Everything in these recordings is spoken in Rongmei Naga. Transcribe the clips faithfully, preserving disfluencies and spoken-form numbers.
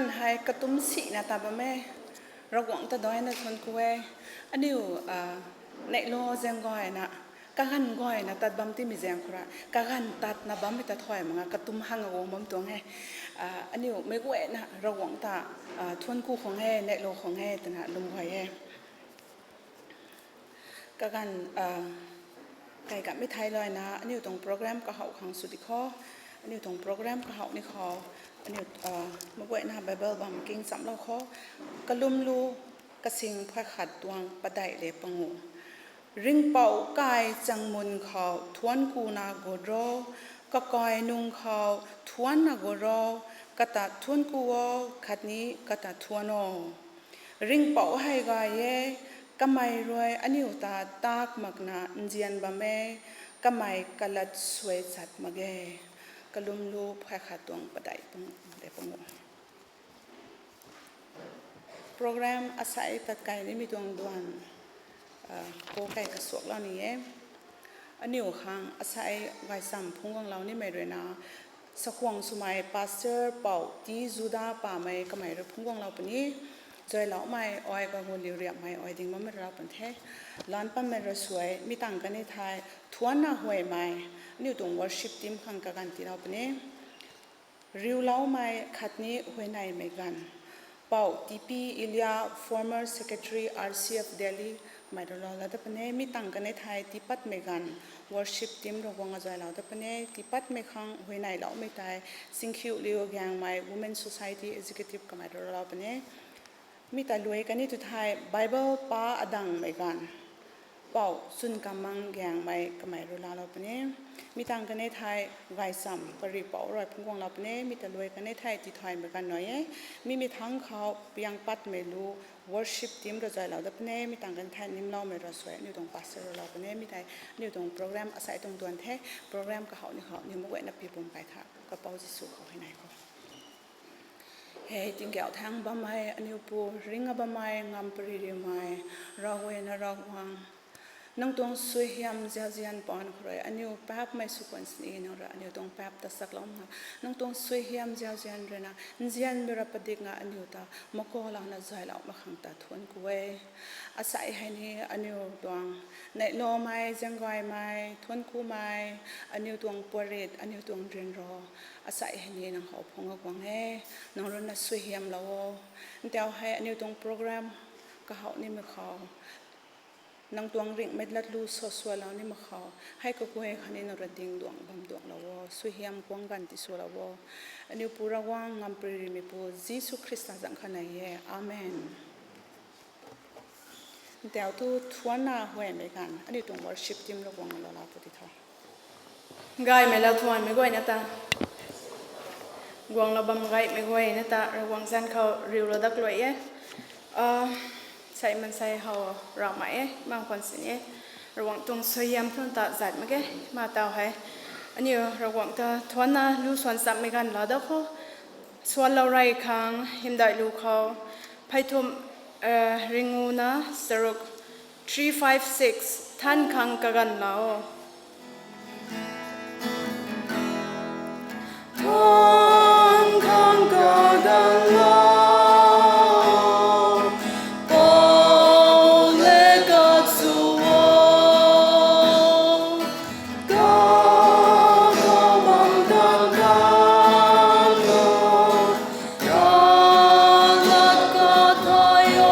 hei katumc sina tat bam e. Ravguangc ta daina thuanc ku e. Aniu, ah, neihlo zaeng gayna, kaganv gayna tat bam timei zaeng khou rui, kaganv tatna bammei ta thay mak nga katumc hang a guang bam tuang e. Ah, aniu meic guayna Ravguangc ta, ah, thuanc ku khang e, neihlo khang e twna lwm guay e. Kaganv, ah, kai kamei thei luaina aniu tuang program kahouh khang sw di kho. Aniu tuang program kahouh ni khou, aniu, ah, meic guayna Bible bam king chamlou kho. Kalumlu kasing phay khat tuang padeih le panguh. Ringhpouc kai changmun khou thuanc kuna gut ro, kakai nung khou thuancna gut ro, kata thuanc ku o, khatni kata thuanc o. Ringhpouc hei gay e, kamei rui aniu ta tak makna nzian bam e, kamei kalat suai chat mak ge. Kalumlu phay khat tuang padeih pang, de panguh. Program asai tat kai nimei tuang duan, ah, kou kai kasuaklou ni e. Aniu khang asai gaychamv phungc guanglou nimei ruina, sakhwang swmei pastor Pou T Juda Pamei kamei rui phungc guanglou puni, zayloumei ai kagu liu riapmei ai ding bammei rui lou pun the. Lan pammei rui suai, mi tangv kan e thei, thuancna huaymei, aniu tuang worship team khang kaganv tiilou puni. Riuloumei khatni huayneymei ganv, Pou T P Elia, former secretary R C F Delhi, kamei rui lou la dat puni. Mi tangv kan e thei tiipatmei ganv, worship team rui guang azaylou dat puni. Tiipatmei khang huayneyloumei tei, Singkhiu Liu Gaengmei Women Society Executive kamei rui lou puni. Mi ta luai kan e tu thei Bible pa adangmei ganv, Pou Chunkamang Gaengmei kamei rui laalou puni. Mi tangv kan e thei gaychamv pari pou rui phungc guanglou puni. Mi ta luai kan e thei tithaymei ganv nai e. Mi mi thangc khou piang patmei lu worship team rui zaylou dat puni. Mi tangv kan e thei nimloumei rui suai aniu tuang pastor rui lou puni. Mi tei aniu tuang program asai tuang duan the. Program kahouh ni khou aniu meic guayna pi pum kai tha kapou Jisu khou huayney khou. He tingkauh thaeng bammei, aniu pu ringc a bammei, ngampaririumei, Ravguay na Ravguangc. Nang tuang suaihiam zauzian paan khou rui aniu paapcmei sw khwan sini, nang rui aniu tuang paapc ta saklouna, nang tuang suaihiam zauzian ruina nzianmei rui padikna aniu ta makalouna zayloumei khang ta thuanc ku e. Asai hei ni aniu tuang neihloumei, zaenggaymei, thuanc kumei, aniu tuang puarit, aniu tuang ryanra, asai hei ni nang khou phungc a guang e. Nang ruina suaihiamlou o. Ntau hei aniu tuang program kahouh nimei khou nang tuang ringhmei latlu sasualou nimei khou, hei kaguay khatni nang rui ding duang bam duanglou o, suaihiam guang ganv tiswlou o. Aniu pu Ravguangc, ngampaririumeipu Jisu Khrista zanc khou nei e. Amen. Ntau thu thuancna huaymei ganv aniu tuang worship team rui guang lou la pu ti tho. Gaymei lou thuanmei guayna ta, guanglou bam gaymei guayna ta Ravguangc zanc khou riulou dat luai e. Ah, sei mansei how ramei e, mang khwan sini e. Ravguangc tuang suaihiam thun ta zat mak ge, ma tau hei. Aniu Ravguangc ta thuancna lu swan chammei ganv lou dat khou, suanlou rey khang hymdaih lu khou, pheythumh, eh, ringuna charuk, three five six, than khang kaganv lou. Than khang kaganv lou, pou le kak sw o, kak khou bam tang kan o, kak lat kak thay o.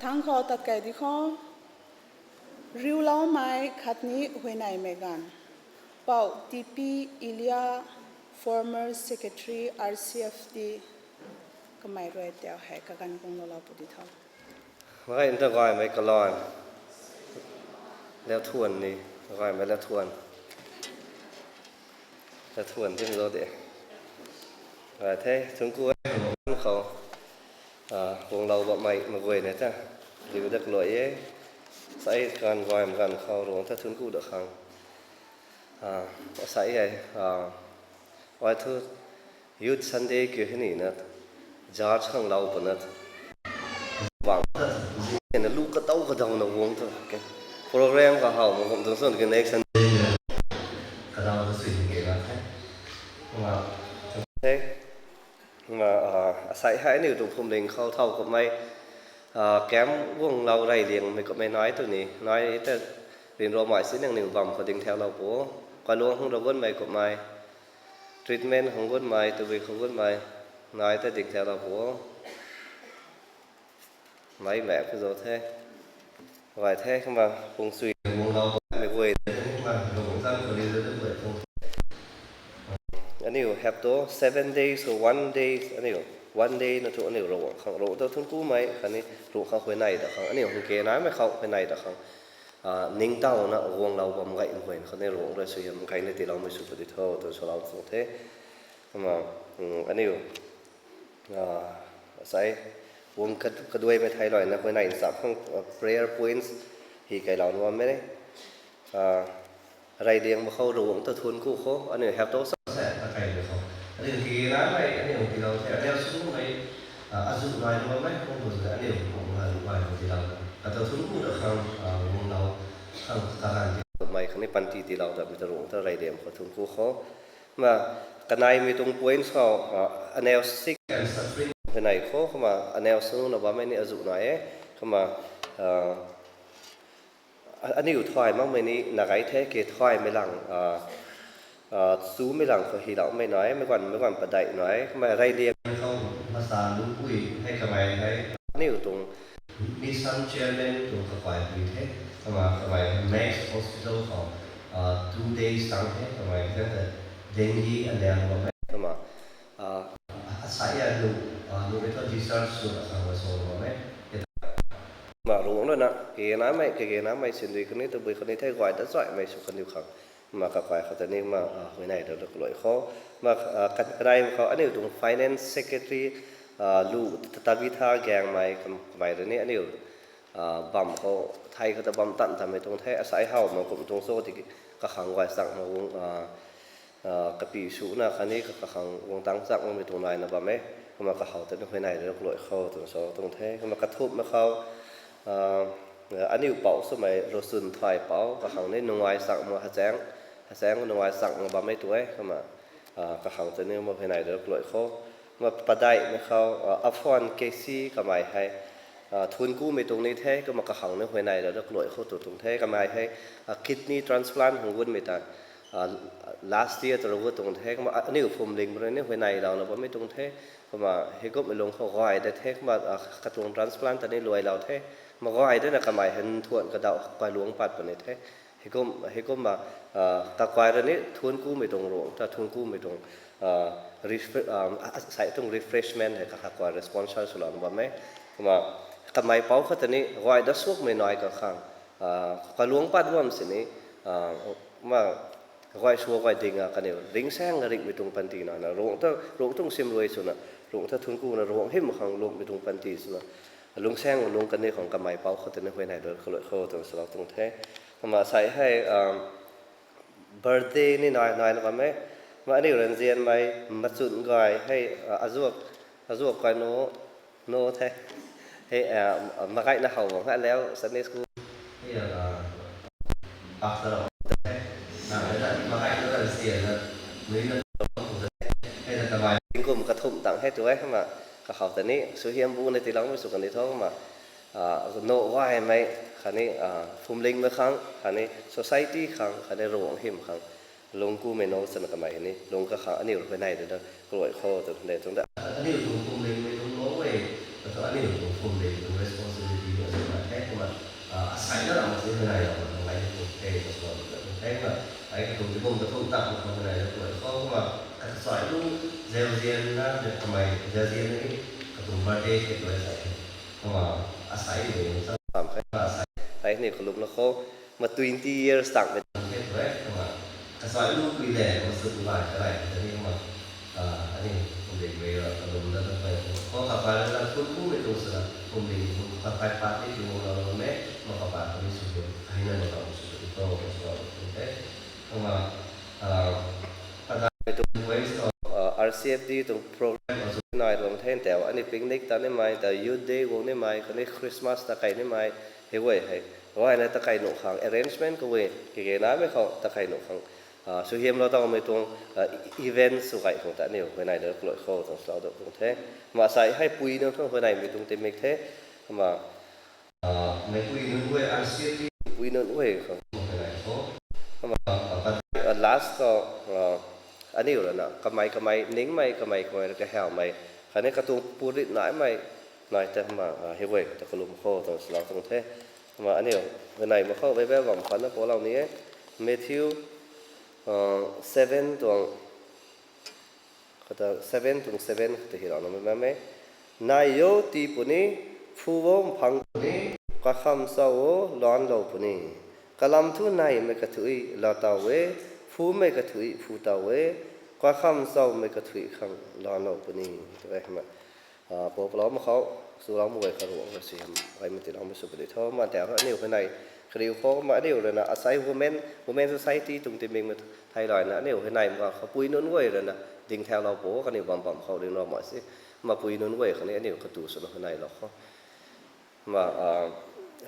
Ang khou tat kei di khou, riuloumei khatni huayneymei ganv. Pou T P Ilia, former secretary R C F D, kamei rui tau hei kaganv guang lou lou pu di tho. Makai nta gaymei kalan. Lau thuan ni, gaymei lau thuan. Lau thuan tim zo de. Gay the, thunc ku e, khou. Ah, guanglou bammei maguay ne ta. Riu dat kalui e. Sai kan gaymei ganv khou ruang ta thunc ku dat khang. Ah, sai e, ah, ai thu Youth Sunday kiu hei ni na, church khang lou puna, bang, na lu katow kadaw na guang thu, okay. Program kahaw ma kum tuang swn ke next Sunday na, kadaw na sui ke la the. Ma, the. Ma, ah, asai hei aniu tuang phuamling khou thow kummei, ah, camp guanglou rey liangmei kummei nai tu ni, nai ta rinromei si nangniw bam khou ding thaulou pu. Kaluang hang rou gunmei kummei, treatment khang gunmei, tabui khou gunmei, nai ta ding thaulou pu. Mei mak ku zo the. Gay the, kumna pung sui guanglou mei guay. Aniu hap tu seven days or one day, aniu one day na thu aniu Ravguangc khang, Ravguangc ta thunc kumei khatni Ravguangc khang huayney dat khang, aniu hang ke naimei khou huayney dat khang, ah, ningtowna guanglou bam gay mei guay khatni Ravguangc rui suaihiam gayna tiiloumei sw pu di tho twna salou tuang the. Kumna, um, aniu, ah, sai, guang ka-, kaduaimei theilayna huayney ncham khang, ah, prayer points hi kailou nuammei ne. Ah, rey liangmei khou Ravguangc ta thunc ku khou, aniu hap tu sa, sa, ta kaimei khou. Aniu kage naimei, aniu tiilou the, aniu swmei, ah, azuh nai nuammei khou tu aniu, ah, nai tiilou. Kata thunc ku dat khang, ah, guanglou, khang kaganv tiilou. Mei khatni panty tiilou datmei ta Ravguangc ta rey liang khou thunc ku khou. Ma, kaneimei tuang points khou, ah, aniu sick and suffering huayney khou, kumna aniu swna bammei ni azuh nai e, kumna, ah, a-, aniu thay makmei ni na gay the, ke thaymei lang, ah, ah, chumei lang khou hyloumei nai, meic guan, meic guan padeih nai, kumna rey liang khou masa lupui hei kamei hei aniu tuang mission chairman tuang kakuay pui the, kumna kamei Max Hospital khou, ah, two days tang the, kamei ta dengue aniang bam e, kumna, ah, asai a lu, ah, lu e thu discharge sw na khang la so bam e. Kumna Ravguangc rui na, kage naimei, kage naimei sindui khatni tabui khatni thei guay dat zaihmei sw khatni khang. Kumna kakuay khou ta ni kumna, ah, huayney dat kalui khou. Kumna, ah, ka-, kaneimei khou aniu tuang finance secretary, ah, lu Tabitha Gaengmei kam-, kamei rui ni aniu, ah, bam khou, thei khou ta bam tan tanmei tuang the, asai how ma kum tuang cho tiki kakhang guay chang ma guang, ah, ah, kapy swna khatni ka-, kakhang guang tang chang makmei tuang naina bam e. Kumna kahow ta ni huayney dat kalui khou twna salou tuang the. Kumna kathumhmei khou, ah, aniu pou swmei Rosun Thay pou, kakhang ni nungai chang ma hachaeng, hachaeng nungai chang ma bammei tu e. Kumna, ah, kakhang ta ni kumna huayney dat kalui khou. Kumna padeihmei khou, ah, Aphwan K C kamei hei, ah, thunc kumei tuang ni the, kumna kakhang ni huayney dat kalui khou tu tuang the, kamei hei, ah, kidney transplant hang gunmei ta, ah, last year ta rui gut tuang the, kumna, ah, aniu phuamling rui ni huayney louna bammei tuang the, kumna heikumhmei lung khou guay dat the, kumna, ah, katuang transplant ta ni luailou the, kumna guay datna kamei hei nthuan kadauh kaluang pat puni the. Heikum, heikumna, ah, kakuay rui ni thunc kumei tuang Ravguangc ta thunc kumei tuang, ah, refre-, ah, sai tuang refreshment hei ka-, kakuay rui sponsor swlouna bam e. Kumna kamei pou khou ta ni guay dat suakmei nai kakhang, ah, kaluang pat bam sini, ah, ma guay sua guay ding a kaniw ringsaeng ringhmei tuang panty na, na Ravguangc ta, Ravguangc tuang simrui swna, Ravguangc ta thunc kuna, Ravguangc hym khang lungmei tuang panty swna, lungsaeng lung kani khang kamei pou khou ta ni huayney dat kalui khou twna salou tuang the. Kumna sai hei, ah, birthday ni nai, naina bam e. Kumna aniu ranzianmei machun gay hei, ah, azuak, azuak kai no, no the. Hei, ah, magaina how bang ha leu Sunday school. Hei, ah, pastor, ah, magaina ranzian na, nui na, hei na kamei. Tingkum kathumh tang hei tu e, kumna kahow ta ni suaihiam bu na tiiloumei sw kani tho, kumna, ah, no gaymei khatni, ah, phuamlingmei khang khatni society khang khatni Ravguangc hym khang lung kumei no swna kamei ni lung kakhang aniu rui huayney dat kalui khou twna de tuang da. Aniu tuang phuamlingmei tuang no e, aniu tuang phuamling tuang responsibility Asei na ram ti hei nai ram na nai tu the, ka suan na tu the na, ai ka tum ti bum ka tum tak na kum nai na tu khou kumna, ka suai lu, zauzian na, ne kamei, zauzian ni, ka tum birthday the tu asei. Kumna, asei ni, sa tam khe, asei. Ai ni kalum na khou, ma twenty years tak ni tam the tu, kumna. Ka suai lu pui le, ma sut lai, ka lai, ka ni kumna. Ah, ani, kum ding mei ra, ka lum da, da, da, da. Khou kha pai la, la, kun, kun mei tuang sa la, kum ding, kum kha pai pat ni, kum la, la, mei, ma kha pai, kami sw, hei na, ma kha sw, sw, to, to, sw, to, to, te. Kumna, ah, pada, mei tuang, mei tuang, ah, R C F D tuang program, ah, sw, nai, tuang, then, tau, ani picnic ta ni mei, ta youth day, guang ni mei, kani Christmas ta kai ni mei, hei guay, hei. Guay na ta kai nu khang, arrangement ka guay, kage na mei khou, ta kai nu khang. Ah, suaihiam lou tau mei tuang, ah, event sw kai khang ta aniu huayney da kuloi khou tuang salou da tuang the. Ma asei hei pui nunc khang huayney mei tuang timik the. Kumna, ah, mei pui nunc guay R C F D pui nunc guay khang huayney khou. Kumna, ah, pat, ah, last khou, ah, aniu rana kamei kamei ningmei kamei kamei ra kahaumei. Khatni katuang purit naimei nai ta kumna, ah, hei guay ta kalum khou tuang salou tuang the. Kumna aniu huayney mak khou Bible bam khat na paulou ni e. Matthew, ah, seven tuang, kata seven tuang seven kata hi rana mei mei. Nai o tii puni, phu o mphang puni, kakham chau o laanlou puni. Kalam thu naimei kathui laa tau e, phumei kathui phu tau e, kakham chaumei kathui khang laanlou puni. Tw e, kumna. Ah, pou palou mak khou, swlou mak guay kha ruang kha si, gaymei tiiloumei sw puni tho, ma tau aniu huayney, kariu khou, ma aniu rana, asei women, women society tuang timik mei thei lay na, aniu huayney mak khou pui nunc guay rana, ding thaulou pou, kaniw bam bam khou ringlou mak si, ma pui nunc guay khatni aniu katu swna huayneylou khou. Ma, ah,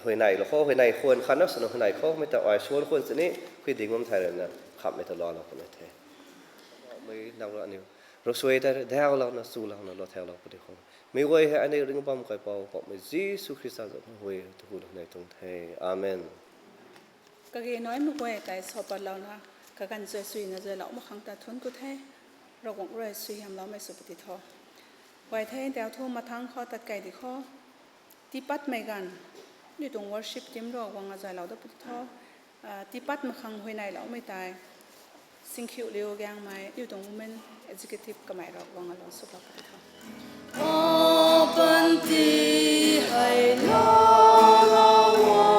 huayneylou khou, huayney khwan khatna swna huayney khou, mei ta ai swan khwan sini, khui ding bam thei rana, khamhmei ta laalou puni the. Mei nang rui aniu, rui suai ta, daulouna, chulouna, lou thaulou puni khou. Mei guay hei aniu ringh bam kaipouc, Poubauhmei Jisu Khrista zanc hu, tu hu na nei tuang the. Amen. Kage naimei guay tei sapatlouna, kaganv zay suina zaylou mak khang ta thuanc ku the, Ravguangc rui suaihiamloumei sw puni tho. Guay the, tau thu mathangc khou tat key di khou. Tiipatmei ganv, aniu tuang worship team rui guang azaylou dat puni tho. Ah, tiipat mak khang huayneyloumei tei. Singkhiu Liu Gaengmei, aniu tuang women executive kamei rui guang alou sw pat puni tho. Panty hei laalou o.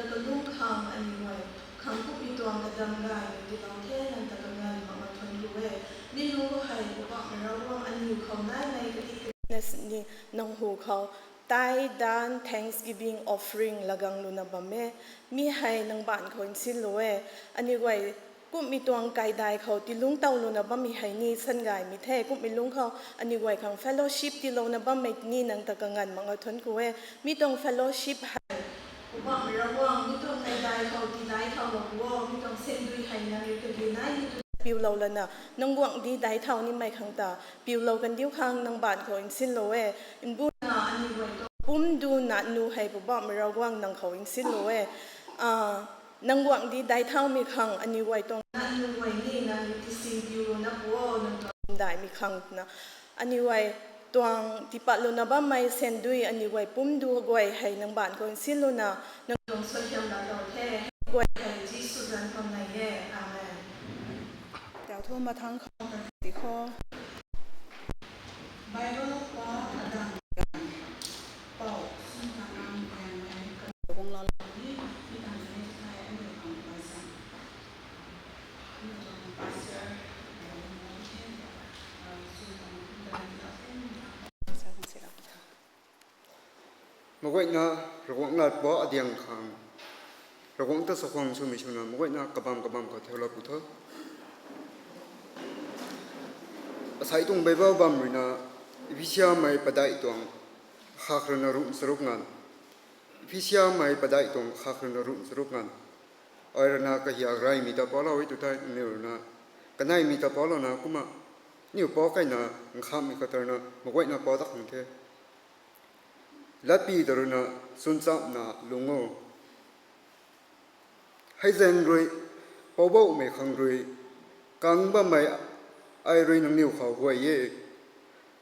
Kalung khang aniw guay khang kummei tuang kadam gay ni tiilou the, nang ta kanganv mak ngai thuanc ku e. Mi lung khou hei Poubauhmei Ravguangc aniw khou nai nai kati kati na sini nang hu khou tithe and thanksgiving offering lagang luna bam e. Mi hei nang baanc khou nsinlou e. Aniw guay kummei tuang kaidai khou tiilungc tow luna bammei hei ni sangaymei the. Kummei lungc khou aniw guay khang fellowship tiilouna bammei ni nang ta kanganv mak ngai thuanc ku e. Mi tuang fellowship hei Poubauhmei Ravguangc mi tuang kaidai khou tiidai thau lou pu o, mi tuang sandui hei nang rui kage nai ni tu piulou lana nang guangcdic daic thau nimei khang ta piulou kandiu khang nang baanc khou nsinlou e. Mbuna aniw guay tuang pumduna nu hei Poubauhmei Ravguangc nang khou nsinlou e. Nang guangcdic daic thaumei khang aniw guay tuang nanu guay ni nang rui tising piu luna pu o, nang tuang daihmei khang twna aniw guay tuang tiipat luna bammei sandui aniw guay pumdu guay hei nang baanc khou nsinluna nang tuang suaihiamlou the. Guay hei Jisu zanc khou nai e. Amen. Tau thu mathangc khou ti kho. Bible pa kadang pou swn ta nang guang hei ka guang lou ni, mi tang ni thai aniw khang pa zan. Maguayna Ravguangc lat pa adiang khang, Ravguangc ta chakhwang swmei swna maguayna kabam kabam khou theilou pu tho. Asei tuang Bible bam ruina Ephesiamei padeih tuang khak ruina ruh charuk nganv. Ephesiamei padeih tuang khak ruina ruh charuk nganv. Ai ruina kahiak reymei ta palou e tu thei aniw ruina kaneimei ta palouna kumna aniw pa kaina nkhamhmei khat ruina maguayna pa ta khang the. Latpy ta ruina chwnchamna lung o. Hei zaeng rui, Poubauhmei khang rui kang bammei ai rui nangniw khou guay e.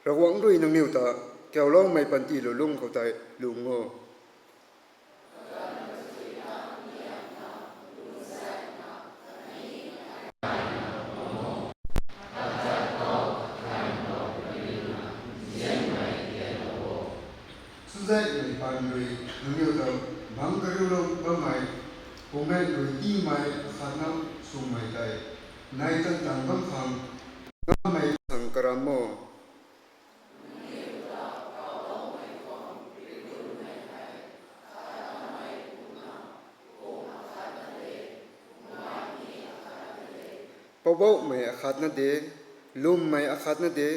Ravguangc rui nangniw ta kauloumei panty lulung khou tei lung o. Chuzaenghmei paan rui nangniw ta bangc kariulou bammei, Bumaengh rui tiimei akhatna swmei tei nai tan tang bam khang ngammei khang karam o. Poubauhmei akhatna de, lwmmei akhatna de,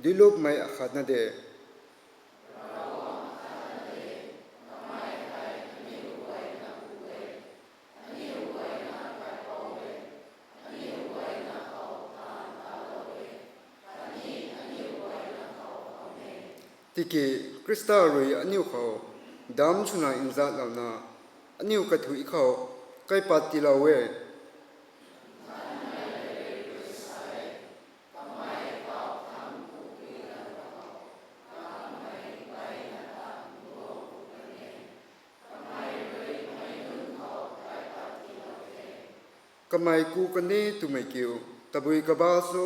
duilupmei akhatna de. Tiki Khrista rui aniu khou damc swna nzatlouna aniu kathuic khou kaipat tiilou e. Kamei ku kan e twmei kiu, tabui kaba cho,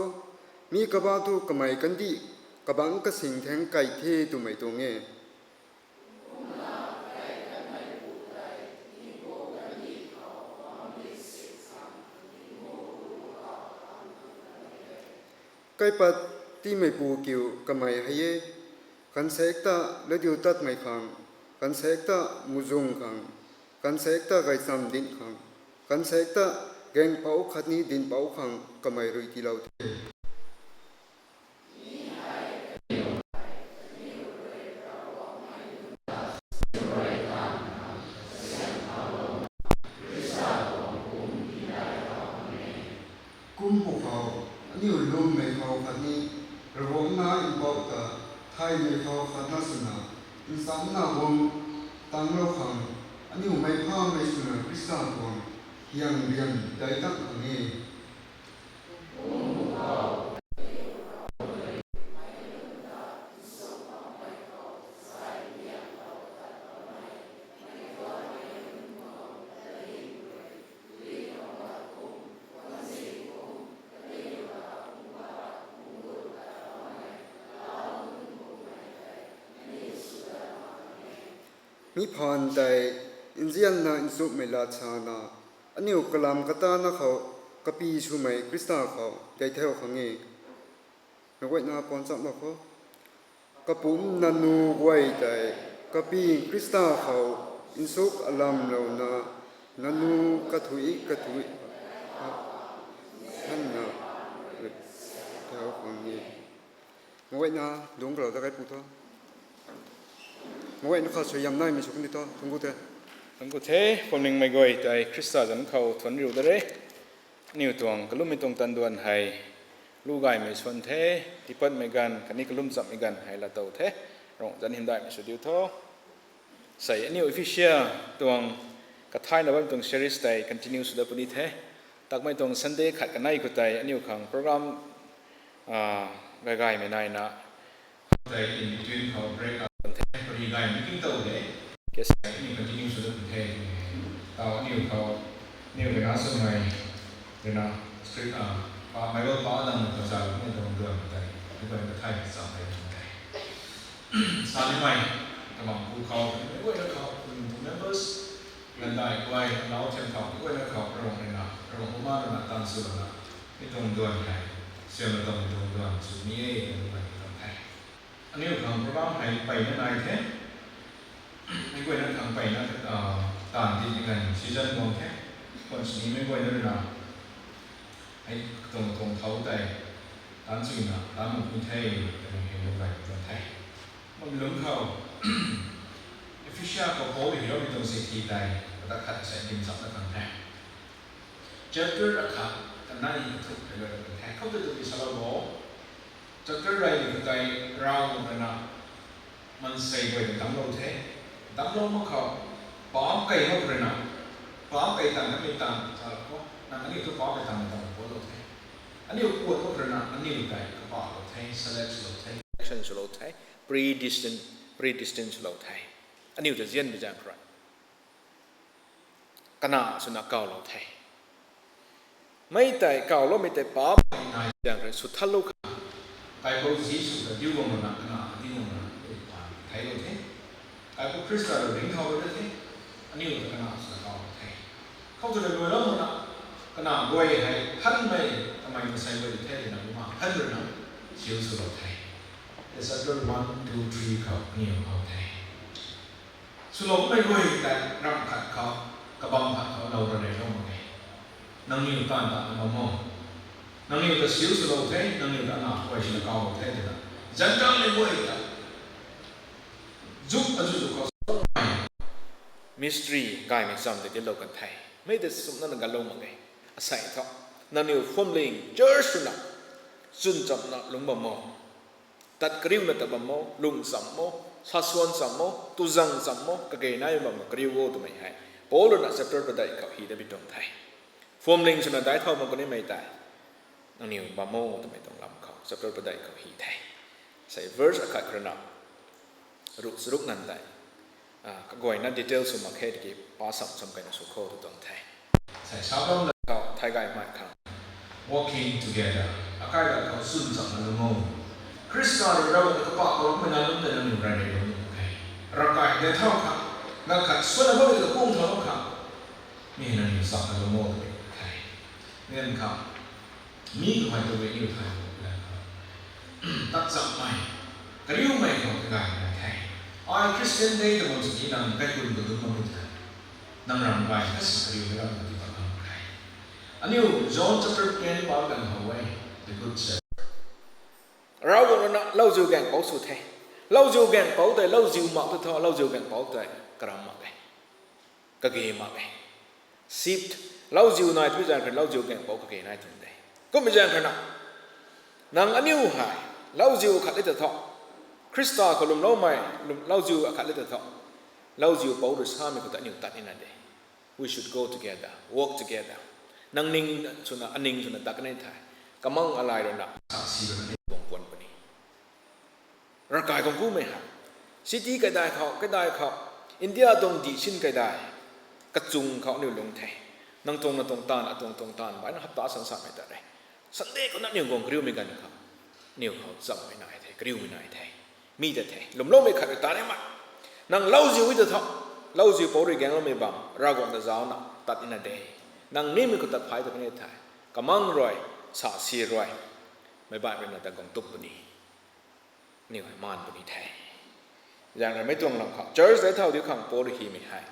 mi kaba thu kamei kandih kabangc kasing theng kai the twmei tuang e. Kaipat tiimeipu kiu kamei hei e, khansaekc ta latdiutatmei khang, khansaekc ta muhzwng khang, khansaekc ta gaychamv dinc khang, khansaekc ta gaengpouc khatni dinhpouc khang kamei rui tiilou the. Kum pwkhou, aniu lwmmei khou khatni Ravguangc nac Mpouh ta thaymei khou khatna swna nchamcna guang tanglou khang, aniu mei phamei swna Khrista tuang hiang rian daic tat khang e. Mi phaan tei nzianna nchumhmei lat sana, aniu kalam katana khou, kapi swmei Khrista khou dei theu khang e. Meic guayna puan chamlou kho. Kapumc nanu guay tei, kapi Khrista khou nchuk alamlouna, nanu kathui kathui hanna theu khang e. Meic guayna dungc kalou ta kaipu tho. Meic guayna khou suaihiam naimei sw kan di tho, thuanc ku the. Thuanc ku the, phuamlingmei guay tei Khrista zanc khou thuanc riu da re. Aniu tuang kalummei tuang tanduan hei lu gaymei swan the, tiipatmei ganv khatni kalum chammei ganv hei laatow the. Rung zanc hymdaihmei sw diu tho. Sei aniu Ephesia tuang kathaina bam tuang series tei continue sw dat puni the. Takmei tuang Sunday khat kanei khou tei aniu khang program gaygaymei naina tei in between khou break up the, puni gaymei king tow de. Kasei aniu continue sw dat puni the. Tau aniu khou, aniu kena swmei, kena strict, Bible pa dang khou zauc ni tuang duan tei, ni tuang kathay cham tei tuang tei. Sa nimei, kabang pu khou, meic guayna khou, members, gandai guay, lau thiam khou, meic guayna khou, Ravguangc rui na, Ravguangc buma rui na, tan swlouna, mi tuang duan hei, siamna tuang mi tuang duan sw ni e, twmei tuang the. Aniu khang program hei mpeyna nai the. Meic guayna khang mpeyna, taanv dinmei ganv season guang the. Khwan sini meic guayna rui na, hei tuang tuang thau tei, taanc chuina, taanc mak ni the, twmei hei lou gay tuang the. Bam lungc khou, Ephesia khou Paul hyloumei tuang sithi tei, kadak khat sei dim cham na khang the. Chapter akhat kanei kathumh hei lou tuang the. Khou tei tu salou bo. Chapter rey ni khou tei Ravguangc rui na, maansei guay ta damclou the. Damclou mak khou, paap key mak rui na, paap key tang kamei tang, salou kho, nang aniu thu paap key tang tang puatlou the. Aniu puat mak rui na, aniu tei kapahlou the, select swlou the, selection swlou the, predestined, predestined swlou the. Aniu ta nzianmei zaeng khou rui, kana swna kawlou the. Mei tei kawloumei tei paap nai zaeng rui swthanlou kha, Kaipouc Jisu ta diu guangna, kana diu guangna, theilou the. Kaipouc Khrista rui ringcthau rui the, aniu ta kana swna kawlou the. Khou tu rui luailou makna, kana guay hei thanmei, kamei maansei guay the twna kumna than rui na, siu swlou the. Chapter one, two, three khou aniw how the. Swloumei guay tei ramh khat khou, kabam khat khou lou ra neilou mak e. Nangniw taanv ta na bam o. Nangniw ta siu swlou the, nangniw ta na guay sina kawlou the twna, Zentelmei guay ta zuk azuzu khou, mystery gaymei cham tei tiilou kan the. Mei tei sumna na ganlou mak e. Asei thu, nangniw phuamling church swna, chwn chamna lungc bam o. Tat kariuna tat bam o, lung cham o, saswan cham o, tuzang cham o, kage nai bam o, kariu o twmei hei Paul rui na chapter padeih khou hy da bi tuang the. Phuamling swna daic thau bam kanimei tei, nangniw bam o twmei tuang lam khou chapter padeih khou hy the. Sei verse akhat khou rui na, ruk charuk nganv tei, kaguayna detail sw mak khe tiki pa sam cham keyna sw kho tw tuang the. Sei sa bam la khou thay gaymei khang, walking together, akai lat khou chwn chamna lungc o. Khrista rui Ravguangc ta kapahloumei na lungc tei nangniw rey rey lungc mak khe. Ravkai de thau kha, na khat swanna bammei ta kapung thau kha, mi hei nangniw chamna lungc o twmei the. Ngan kha, mi kamei tu rui aniw thay mak khe. Tak chammei, kariumei khou kagaymei the. Ai Christian de tw bam sini nang kaikun ta dungc bammei the. Nang ram gay khat si kariumei ram khou ti pat bam khe. Aniu John chapter ten pa ganv how e, the good shepherd. Ravguangc rui na lauziu gaengpouc sw the. Lauziu gaengpouc tei lauziu mak tu thu, lauziu gaengpouc tei karam mak e. Kage mak e. Sheep, lauziu nai tu zaeng khou lauziu gaengpouc kage nai tuang de. Kummei zaeng khou na, nang aniu hei lauziu akhat le ta thu, Khrista khou lwmloumei, lwm, lauziu akhat le ta thu, lauziu pouc rui samei khou ta aniu tat nina de. We should go together, walk together. Nang ning swna, aning swna tat kan e thei, kamang alai rui na, saksi rui na ni tuang puan puni. Ravkai khang kumei hei, city kaidai khou, kaidai khou, India tuang dih sin kaidai, kachung khou aniu lungc the. Nang tuang, na tuang taanv, atuang tuang taanv, baina hapta san samei ta re. Sunday khou na aniu guang kariumei ganv khou, aniu khou chammei nai the, kariumei nai the. Mi ta the, lwmloumei khat rui ta re ma. Nang lauziu e ta thu, Lauziu pou rui gaengloumei bam, Ravguangc ta zauna tat nina de. Nang nimei khou tat phai tu kan e thei. Kamang rui, sa si rui. Meic baih rui na ta guang tup puni. Aniu hei maan puni the. Zaeng rui mei tuang lam khou. Church dai thau diu khang Paul rui himei hei.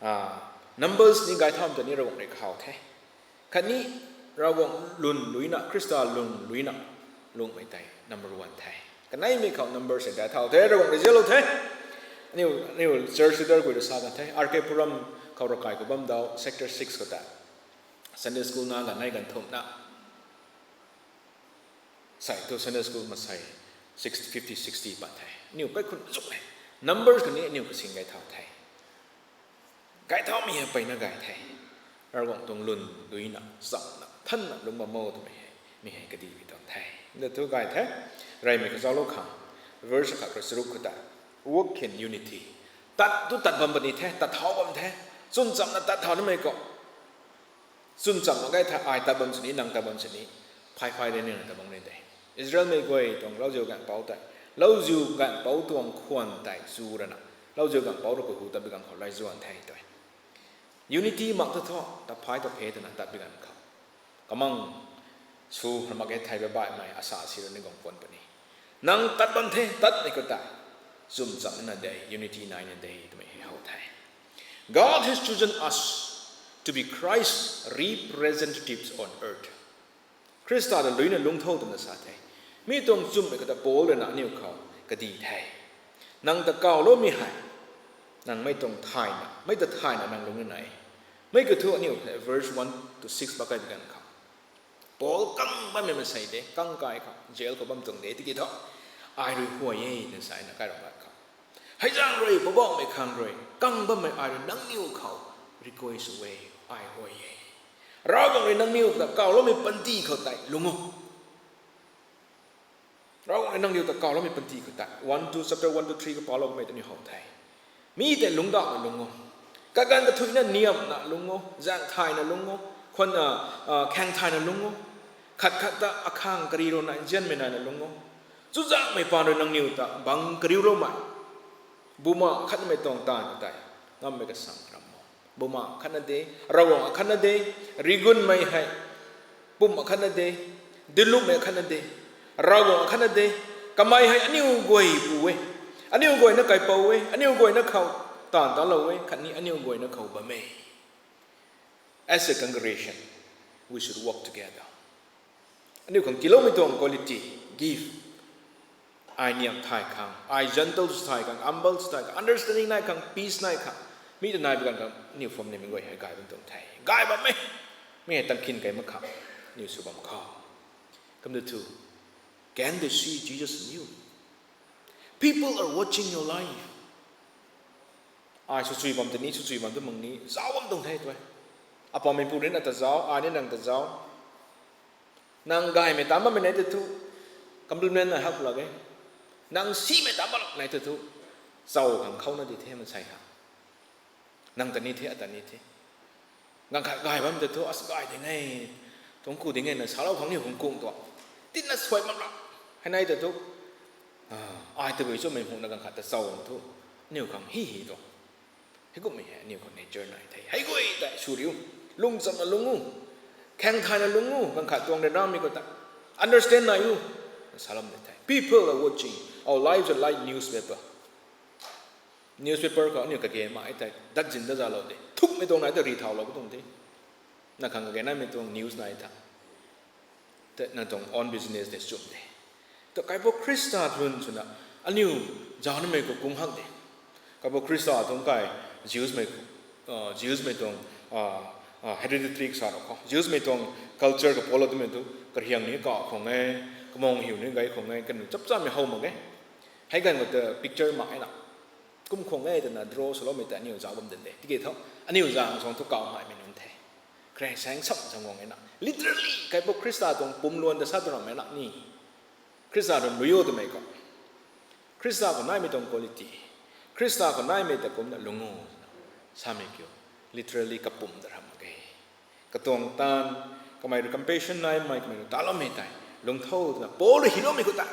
Ah, Numbers ni gay thau ta ni Ravguangc rui kahaw the. Khatni Ravguangc lun luina, Khrista lun luina, lungmei tei number one the. Kaneimei khou Numbers hei dai thau the, Ravguangc rui zialou the. Aniu, aniu church leader guay rui sa kan the. R K Puram khou ravkai khou bam dau, sector six khou ta. Sunday school na ganv nei ganv thumh na. Sei thu Sunday school masei six, fifty, sixty pat the. Aniu kaikhun zuk e. Numbers khatni aniu kasing gay thau the. Gay thaumei hei peyna gay the. Ravguangc tuang lun duina, chamna, thanna lungc bam o twmei hei, mi hei kadihmei tuang the. Na thu gay the, reymei kazauclou khang, verse khat rui charuk khou ta, work in unity. Tat tu tat bam puni the, tat thau bam the, chwn chamna tat thau nimei khou. Chwn cham mak ge thei ai tat bam sini, nang tat bam sini, phay phay de nina tat bam ni de. Israelmei guay tuang lauziu ganhpouc tei, lauziu ganhpouc tuang khwan tei zu rana, lauziu ganhpouc rui kahu tat bi ganv khou lay zuan the twe. Unity mak ta thu, ta phay ta phe twna tat bi ganv khou. Kamang sw ra mak ge thei baihmei asa si rui ni guang puan puni. Nang tat bam the, tat ni khou ta. Chwn cham na de, unity nai na de, twmei hei how the. God has chosen us to be Christ's representatives on earth. Khrista ta luina lungc tho twna sa the. Mi tuang chumhmei khou ta Paul rui na aniu khou kadih the. Nang ta kawloumei hei. Nang mei tuang thayna, mei ta thayna nang lungc na e. Mei kathu aniu verse one to six bakai bi ganv khou. Paul kang bammei masei de, kang kai khou, jail khou bam tuang de, tiki thu. Ai rui huay e, twna sa na kai ram ganv khou. Hei zaeng rui, Poubauhmei khang rui, kang bammei ai rui nangniw khou, request e, ai huay e. Ravguangc rui nangniw ta kawloumei panty khou tei lungc o. Ravguangc rui nangniw ta kawloumei panty khou tei. One, two, chapter one to three khou palou kamei ta ni how the. Mi tei lungcdauhna lungc o. Kaganv kathuicna niamna lungc o. Zaeng thayna lungc o. Khwan, ah, ah, khaeng thayna lungc o. Khat khat ta akhang kariu rui na nzianmei naina lungc o. Chuzaenghmei paan rui nangniw ta bang kariuloumei. Bumaengh khatnamei tuang taanv tei ngammei kasang ram o. Bumaengh khatna de, Ravguangc khatna de, rigunmei hei, pum khatna de, dilupmei khatna de, Ravguangc khatna de, kamei hei aniu guay pu e, aniu guayna kaipouc e, aniu guayna khou taanv talou e, khatni aniu guayna khou bam e. As a congregation, we should work together. Aniu khang tiiloumei tuang quality, gift. Ai niam thay khang, ai gentle sw thay khang, humble sw thay khang, understanding nai khang, peace nai khang, mi ta nai bi ganv khang, aniu phwamnimei guay hei gay bam tuang the. Gay bam e. Mi hei tangkhin key mak khang, aniu sw bam khou. Kum tu thu, can they see Jesus in you? People are watching your life. Ai swchui bam ta ni, swchui bam ta mak ni, zauc bam tuang the twe. Apammeipu rui na ta zauc, ai ni nang ta zauc. Nang gaymei ta bammei nai ta thu, compliment na hak lak e. Nang simei ta bam nai ta thu, zauc khang khou na di the masei ha. Nang ta ni the, ata ni the. Ganv khat gay bam ta thu, as gay ding e, tuang ku ding e na salou khang ni hung kung tuang. Tina suai mak la. Hei nai ta thu, ai tabui chumei hungna ganv khat ta zauc thu, aniu khang hi hi tuang. Heikummei hei aniu khou nature nai the. Hei guay tei sw riu. Lung chamna lungc o. Khaeng thayna lungc o. Ganv khat tuang ryanramei khou ta understand nai o. Salam de the. People are watching. Our lives are like newspaper. Newspaper khou aniu kage mai tei dat zin dat zalou de. Thukmei tuang nai ta ri thaulou ka tuang the. Na khang kage naimei tuang news nai tha. Te nang tuang own business de chum de. Ta Kaipouc Khrista lun swna aniu zanimei khou kung hak de. Kaipouc Khrista tuang kai Jews mei, ah, Jews mei tuang, ah, ah, hereditary sa rou khou. Jews mei tuang culture khou polo twmei tu kariang ni kau khwang e, kamang hiu ni gay khwang e, kanu chap chamei how mak e. Hei ganv khou ta picture mak e na. Kum khwang e twna draw swloumei ta aniu zauc bam din de. Tiki thu, aniu zang suang thu kau maimei nunc the. Khrista sang sam zang guang e na. Literally, Kaipouc Khrista tuang pumluan ta sa tu rammei na ni. Khrista rui lui o twmei khou. Khrista khou naimei tuang quality. Khrista khou naimei ta kumna lungc o. Samei kiu. Literally kapum ta ram mak ge. Katuang taanv, kamei rui compassion naimei, kamei rui taloumei tei. Lungc tho twna. Paul rui hyloumei khou ta.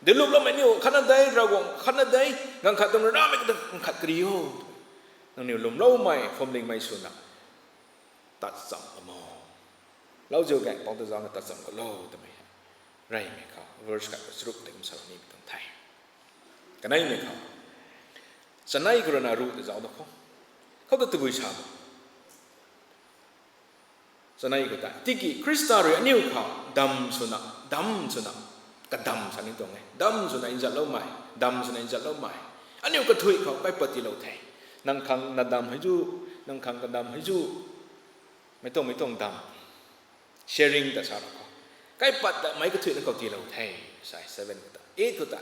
Diluploumei niu khatna de, Ravguangc khatna de, ganv khat tuang ryanramei khou ta ganv khat kari o. Nangniw lwmloumei, phuamlingmei swna tat cham a mo. Lauziu gaeng pang ta zaucna tat cham kalo twmei hei. Reymei khou, verse khat charuk tei kum salou nimei tuang the. Kaneimei khou, chanei khou rui na ruh ta zauc da khou. Khou ta tabui sa bo. Chanei khou tei. Tiki Khrista rui aniu khou dam swna, dam swna, kadam sa ni tuang e. Dam swna nzatloumei, dam swna nzatloumei. Aniu kathuic khou kaipat tiilou the. Nang khang na dam hei zu, nang khang kadam hei zu. Mei tuang, mei tuang dam. Sharing ta sa ra khou. Kaipat ta meic kathuicna khou tiilou the. Sai seven khou ta. Eight khou ta.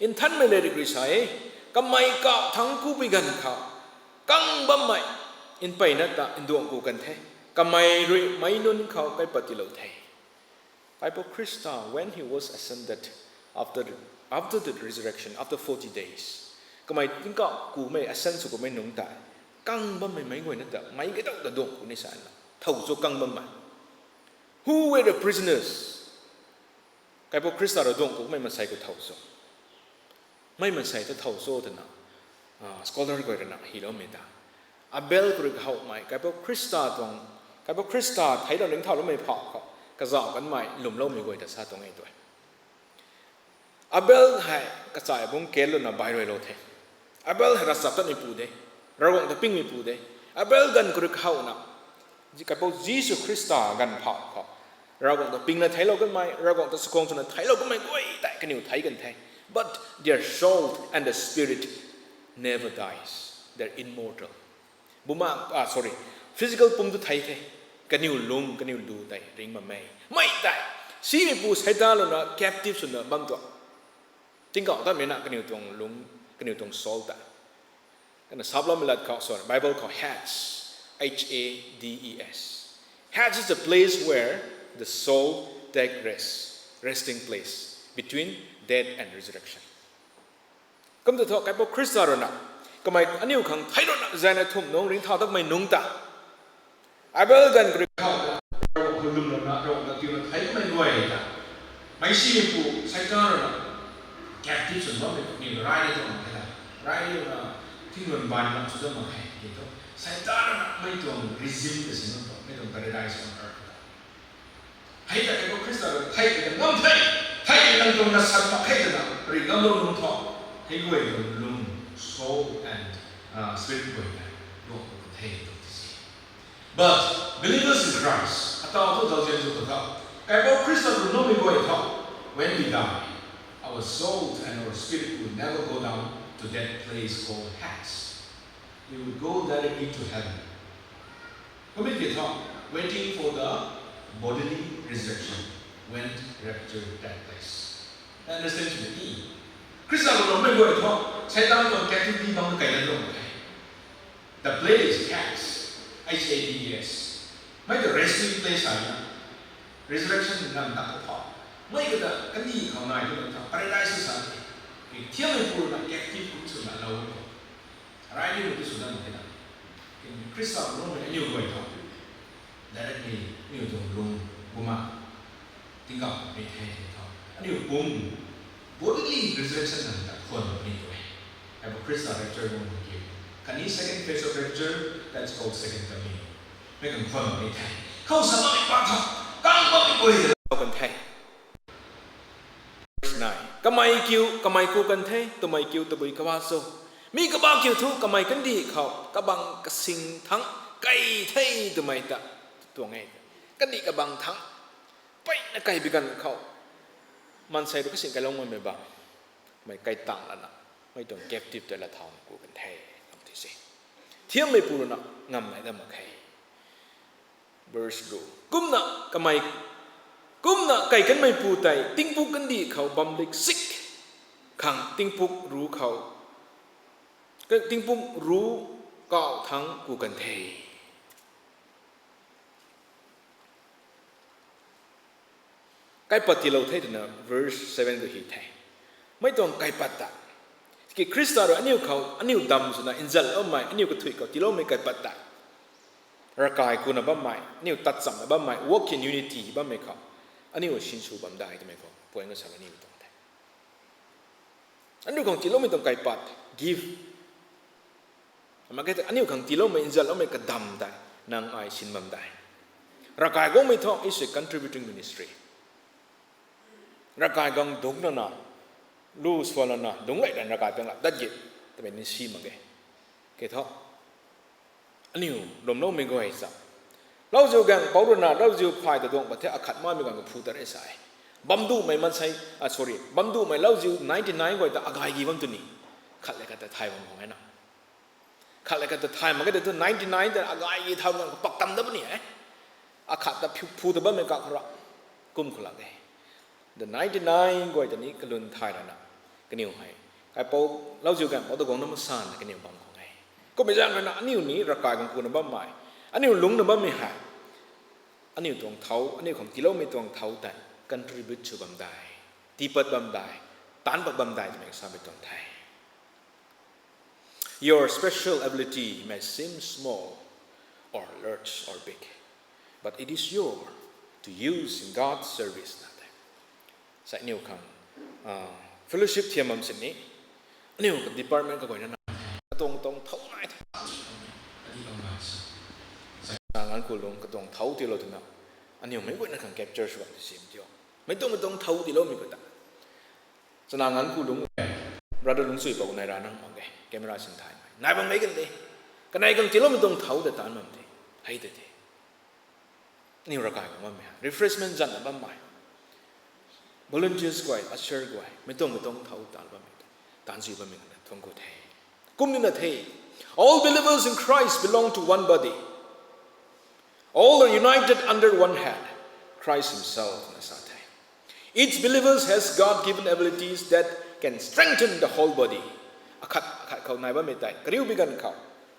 Nthanmei lairik rui sa e. Kamei kau thangc kupui ganv khou, kang bammei mpeyna ta nduang ku kan the. Kamei rui meic nunc khou kaipat tiilou the. Kaipu Khrista, when he was ascended after the, after the resurrection, after forty days, kamei tingkauh kumei, ascend sw kumei nungc tei, kang bammei meic guayna ta meic kadau ta duang ku ni sa na. Thow cho kang bammei? Who were the prisoners? Kaipu Khrista rui duang kumei maansei khou thow cho? Mei maansei ta thow cho twna, ah, scholar guay rui na hyloumei ta, Abel khou rui kahowmei, Kaipu Khrista tuang, Kaipu Khrista theiclou ningthauloumei phau khou kazauh kanmei lwmloumei guay ta sa tuang e twe. Abel hei kachai bungc kenlouna bairuailou the. Abel hei ravchaptatmeipu de, Ravguangc ta pingmeipu de. Abel ganv khou rui kahowna, Kaipu Jisu Khrista ganv phau khou, Ravguangc ta pingna theiclou kanmei, Ravguangc ta chakhwang swna theiclou kanmei guay tei kaniw theic kan the. But their soul and the spirit never dies. They're immortal. Bumaengh, ah, sorry, physical pum tu thei the. Kaniw lung, kaniw lu tei ringc bammei, mei tei simeipu Seitaan rui na captive swna bam tuang. Tingkauh tatmei na kaniw tuang lung, kaniw tuang soul tei. Kana saploumei lat khou, sorry, Bible khou Hades, H A D E S. Hades is the place where the soul take rest, resting place between death and resurrection. Kum tu thu Kaipu Khrista rui na, kamei aniu khang theic rui na zayna thumh nungc ringcthau tatmei nungc ta, Abel ganv khou rui kahowna, Ravguangc khou lwmlouna, Ravguangc ta tiuna theicmei guay ta, meic simeipu Seitaan rui na captive sw bammei kaniw rey ni tuang mak khe ta. Rey ni na, thingluan baanv lam sw dat mak khe ti thu, Seitaan rui na mei tuang regime ta sin tuang, mei tuang paradise on earth ta. Hei ta Kaipu Khrista rui thei ta ngam the, thei nang tuang na san mak khe twna ri ngamlou nungc thu, hei guay tuang lung, soul and, uh, spirit guay ta duang ku the tuang ti se. But believers in Christ, ataw thu zauzian zu khou tho, Kaipu Khrista rui lwmloumei guay tho, when we die, our soul and our spirit will never go down to that place called Hades. We will go directly to heaven. Kumna ki thu, waiting for the bodily resurrection when rapture take place. Understand me? Khrista rui lwmmei guay thu, Seitaan tuang captivity bam kaina tuang the. The place is Hades, H A D E S. Mei ta resting place ai na. Resurrection nganv tat khou, mei kata kandih khou nai tu ta paradise sa the. Thiammeipu rui na captive kum swna lou khou, rey ni tu sw dat mak khe na. Khrista rui lwmmei aniu guay thu, directly aniu tuang lung, bumaengh, tingkauh mei the the thu, aniu pum, bodily resurrection nganv ta khwan puni tu e. Kaipu Khrista rapture guang ki, khatni second phase of rapture, that's called second coming. Mei khang khwan puni the. Khou sa bammei pa thu, kang bammei guay ta lou kan the. Kamei kiu, kamei ku kan the, twmei kiu tabui kabah cho? Mi kabah kiu thu kamei kandih khou kabang kasing thangc kai the twmei ta tuang e. Kandih kabang thangc, peyna kai bi ganv khou, maansei rui kasing kailou makmei bam, mei kai tang lana, mei tuang captive tei lat thau ku kan the, lam ti se. Thiammeipu rui na ngam nai dat mak khe. Verse two. Kumna kamei, kumna kai kanmeipu tei tingpuk kandih khou bam lik sik khang tingpuk ru khou, tingpuk ru kau thangc ku kan the. Kaipat tiilou the twna verse seven khou hy the. Mei tuang kaipat ta, ki Khrista rui aniu khou, aniu dam swna nzatloumei, aniu kathuic khou tiiloumei kaipat ta, ravkai kuna bammei, aniu tat chamna bammei, walk in unity bammei khou, aniu sinsw bam dai twmei khou point na sa aniu tuang the. Aniu khang tiiloumei tuang kaipat, gift, Mak khe tei aniu khang tiiloumei, nzanloumei kadam tei nang ai sin bam de. Ravkai guangmei thu is a contributing ministry. Ravkai guang dungc lana, lu swan lana, dungc lei rana ravkai pang la dat ge, twmei ni si mak ge. Khe thu, aniu lwmloumei guay sa, lauziu gaeng pou rana, lauziu phay ta duang pat the, akhat mamei gaeng kaphu ta re sa e. Bamduhmei mansei, ah, sorry, bamduhmei lauziu ninety nine guay ta agay gi bam tu ni. Khat le khat ta thay bam khang e na. Khat le khat ta thay mak ge tei thu ninety nine ta agay gi thau gaeng kapak tam da puni e. Akhat ta phu, phu ta bammei kak khou ra kum khou lak e. The ninety nine guay ta ni kalun thay rana, kaniw hei kaipouc, lauziu gaeng pou ta guang na masan kaniw bam khang e. Kummei zaeng rana aniu ni ravkai guang kuna bammei, aniu lungcna bammei hei, aniu tuang thau, aniu khang tiiloumei tuang thau tei contribute sw bam dai, tiipat bam dai, taanc pat bam dai twmei samei tuang the. Your special ability may seem small or large or big, but it is your to use in God's service na the. Sai aniu khang, ah, fellowship thiam bam sini, aniu ka department kaguayna na, katuang tuang thau nai the. Sa nganv ku lung katuang thau tiilou twna, aniu meic guayna khang capture sw bam ti sim tio. Mei tuang, mei tuang thau tiiloumei khou ta. Chana nganv ku lung, brother Lungchui pou nai ra nang mak ge, camera sin thaymei nai bam mei kan de. Kanei khang tiiloumei tuang thau ta taanc bam the. Hei tei the. Aniu ravkai khou bammei refreshment zanna bammei, volunteers guay, usher guay, mei tuang, mei tuang thau taanc bammei, taanc sw bammei kan thuang ku the. Kum nina the, all believers in Christ belong to one body. All are united under one head, Christ himself na sa the. Each believer has God-given abilities that can strengthen the whole body. Akhat, akhat khou nai bammei tei kariu bi ganv khou,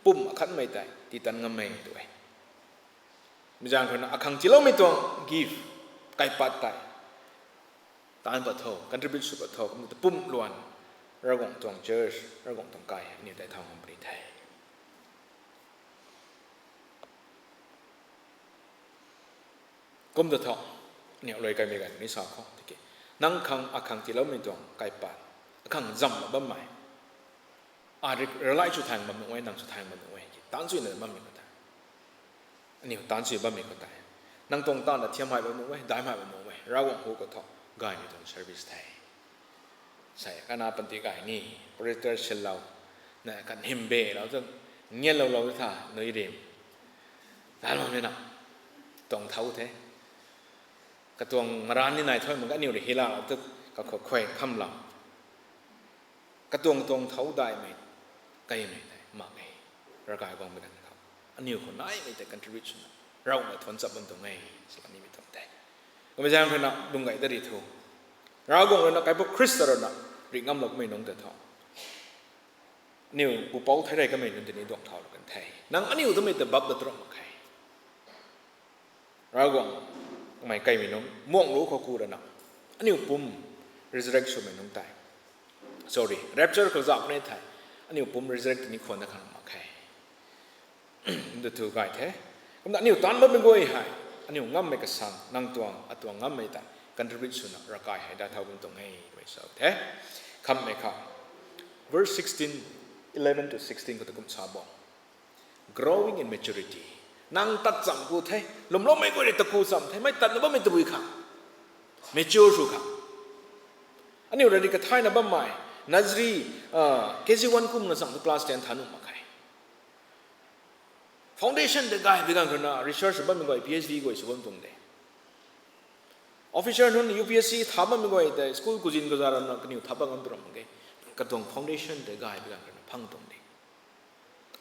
pum akhatmei tei tiitan ngammei tu e. Mi zaeng khou na akhang tiiloumei tuang gift, kaipat tei taanc pat tho, contribute sw pat tho, kumna ta pumc luan, Ravguangc tuang church, Ravguangc tuang kai aniu tei thau ngam puni the. Kum ta tho, aniu lui kaimei ganv ni sa khou tiki, nang khang akhang tiiloumei tuang kaipat, akhang zamna bammei, a rely sw thang bam nuh e, nang sw thang bam nuh e, taanc swna bammei khou tei, aniu taanc sw bammei khou tei, nang tuang taanv ta thiam hai bam nuh e, dai hai bam nuh e, Ravguangc hu khou tho, gaymei tuang service the. Sai kana panty gay ni, projector silou, na khat hymbe lou tu, ngianlou lou tha nui rim, tanloumei na, tuang thau the. Katuang maran ni nai thuy mak ge, aniu rui hilalou tu, kakhou khuay khamlou, katuang tuang thau daihmei, kaimei tei mak e. Ravkai guangmei ganv khou, aniu khou naimei tei contribute swna, Ravguangc na thuanc chap bam tuang e, sala nimei tuang the. Kummei zaeng rui na lung gay da ri thu, Ravguangc rui na, Kaipu Khrista rui na, ri ngamlou kamei nunc ta tho, aniu pupouc thei rey kamei nunc tini duang thaulou kan the. Nang aniu twmei ta bap da tram mak khe. Ravguangc mei kaimei nunc muang lu khou ku rana, aniu pum resurrect swmei nunc tei, sorry, rapture khou zauh ni thei, aniu pum resurrect tini khwan da khang mak khe. Nda thu gay the. Kumna aniu taanc bammei guay hei, aniu ngammei kasang, nang tuang, atuang ngammei ta contribute swna ravkai hei da thau bam tuang e, twmei sa the. Khammei kha, verse sixteen, eleven to sixteen khou ta kum sa bo. Growing in maturity. Nang tat cham ku the, lwmloumei guay rui ta ku cham the, mei tatna bammei tabui kha, mature sw kha. Aniu rui ni kathayna bammei, nursery, ah, K G one kumna cham tu class ten tha nuh mak khe. Foundation tei gay bi ganv khou na research sw bammei guay, P H D guay sw bam tuang de. Officer nunc U P S C tha bammei guay tei school kuzin kaza rana kaniw tha bam ngam tu ram mak ge. Katuang foundation tei gay bi ganv khou na phang tuang de.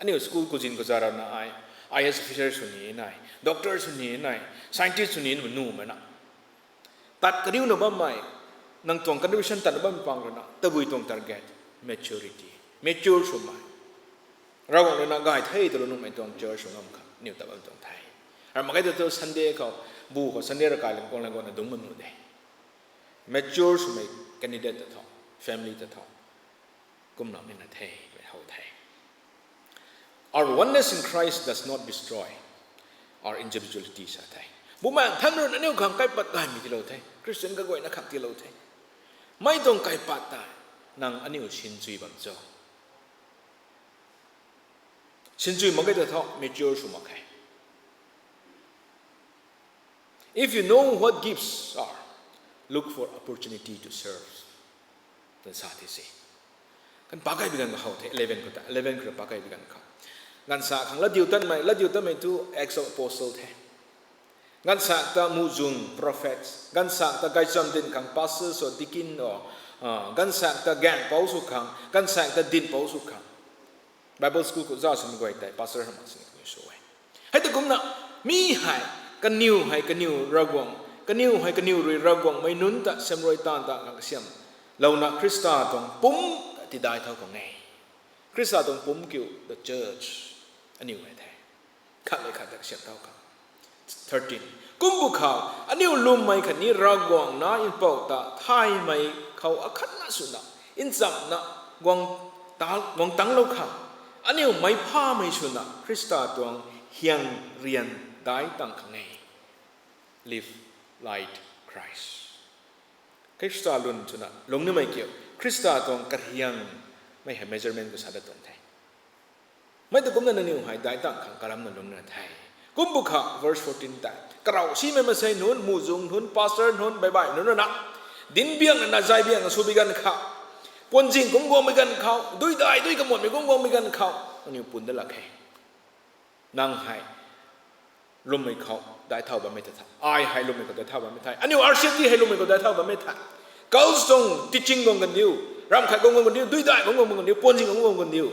Aniu school kuzin kaza rana ai, I A S officer sw ni nai, doctor sw ni nai, scientist sw ni nai, nuh mak na. Tat kariuna bammei, nang tuang contribution tatna bammei pang rui na, tabui tuang target, maturity, mature swmei. Ravguangc rui na gay the twlou nuhmei tuang church sw ngam kha, aniu tat bam tuang the. Ramh mak khe tu Sunday khou, bu khou Sunday ravkai lang kuang lang kuang na dungc bam nuh de. Mature swmei candidate ta tho, family ta tho, kumna ni na the, mei how the. Our oneness in Christ does not destroy our individuality sa the. Bumaengh Nthan rui na aniu khang kaipat gaymei tiilou the, Christian kaguayna khang tiilou the. Mei tuang kaipat tei, nang aniu sinchui bam cho? Sinchui mak ge ta tho, mature sw mak khe. If you know what gifts are, look for opportunity to serve. Tan sa the se. Kan pakai bi ganv khou the, eleven khou ta, eleven khou pakai bi ganv khou. Ganv sa khang latdiu tanmei, latdiu tanmei tu Acts of Apostle the. Ganv sa ta muhzwng prophets, ganv sa ta gaychamv dinc khang pastors or deacon or, uh, ganv sa ta gaeng pou sw khang, ganv sa ta dinc pou sw khang. Bible school khou za swmei guay tei pastor hamh mak sini kaniw sw e. Hei ta kumna, mi hei, kaniw hei kaniw Ravguangc, kaniw hei kaniw rui Ravguangc mei nunc ta, semruai taanv ta khang kasiam louna Khrista tuang pumc tidai thau khang e. Khrista tuang pumc kiu, the church, aniw hei the. Khat le khat ta kasiam thau khang. Thirteen. Kum bu khou, aniu lwmmei khatni Ravguangc Nac Mpouh ta thaymei khou akhatna swna, nchamna guang ta, guang tanglou khang, aniu meic phamei swna Khrista tuang hiang rian daic tang khang e. Live like Christ. Khrista lun swna lungc nimei kiu, Khrista tuang kariang mei hei measurement khou sa dat tuang the. Mei ta kumna nangniw hei daic tang khang karamna lungc na the. Kum bu kha, verse fourteen tei, karau simei maansei nunc, muhzwng nunc, pastor nunc, baibai nunc rui na, dinc biangna, zay biangna sw bi ganv khou, puanzing kum guangmei ganv khou, duidai dui kamuanmei kum guangmei ganv khou, nangniw pun dat lak khe. Nang hei lwmmei khou daic thau bammei ta the. Ai hei lwmmei khou daic thau bammei the. Aniu R C F T hei lwmmei khou daic thau bammei the. Cults tuang teaching guang kandiu, ramh khat guang guang kandiu, duidai guang guang kandiu, puanzing guang guang kandiu,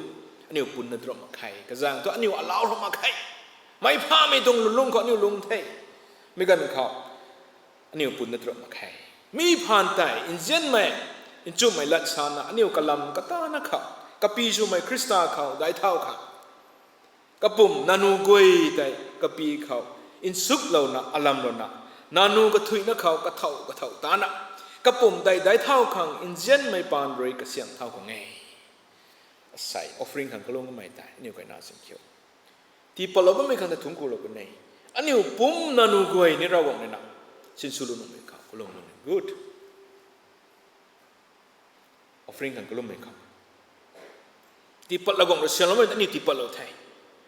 aniu pun na drop mak khe. Kazaeng thu aniu alau ram mak khe. Meic phamei tuang lungc khou aniu lungc the. Mi ganv khou aniu pun na drop mak khe. Mi phaan tei nzianmei, nchumhmei lat sana aniu kalam katana khou, kapy swmei Khrista khou daic thau khang, kapumc nanu guay tei kapy khou nsuklouna, alamlouna, nanu kathuicna khou kathau kathau tana, kapumc tei daic thau khang nzianmei paan rui kasiam thau khang e. Asei offering khang kalung kamei tei aniu kaina sin khiu. Tii patlou bammei khang ta thungc kulou kan e. Aniu pumc nanu guay ni Ravguangc rui na sinswlou nuhmei khou kalung lun e. Good. Offering khang kalummei khou, tii patlou guang rui sianloumei aniu tii patlou the.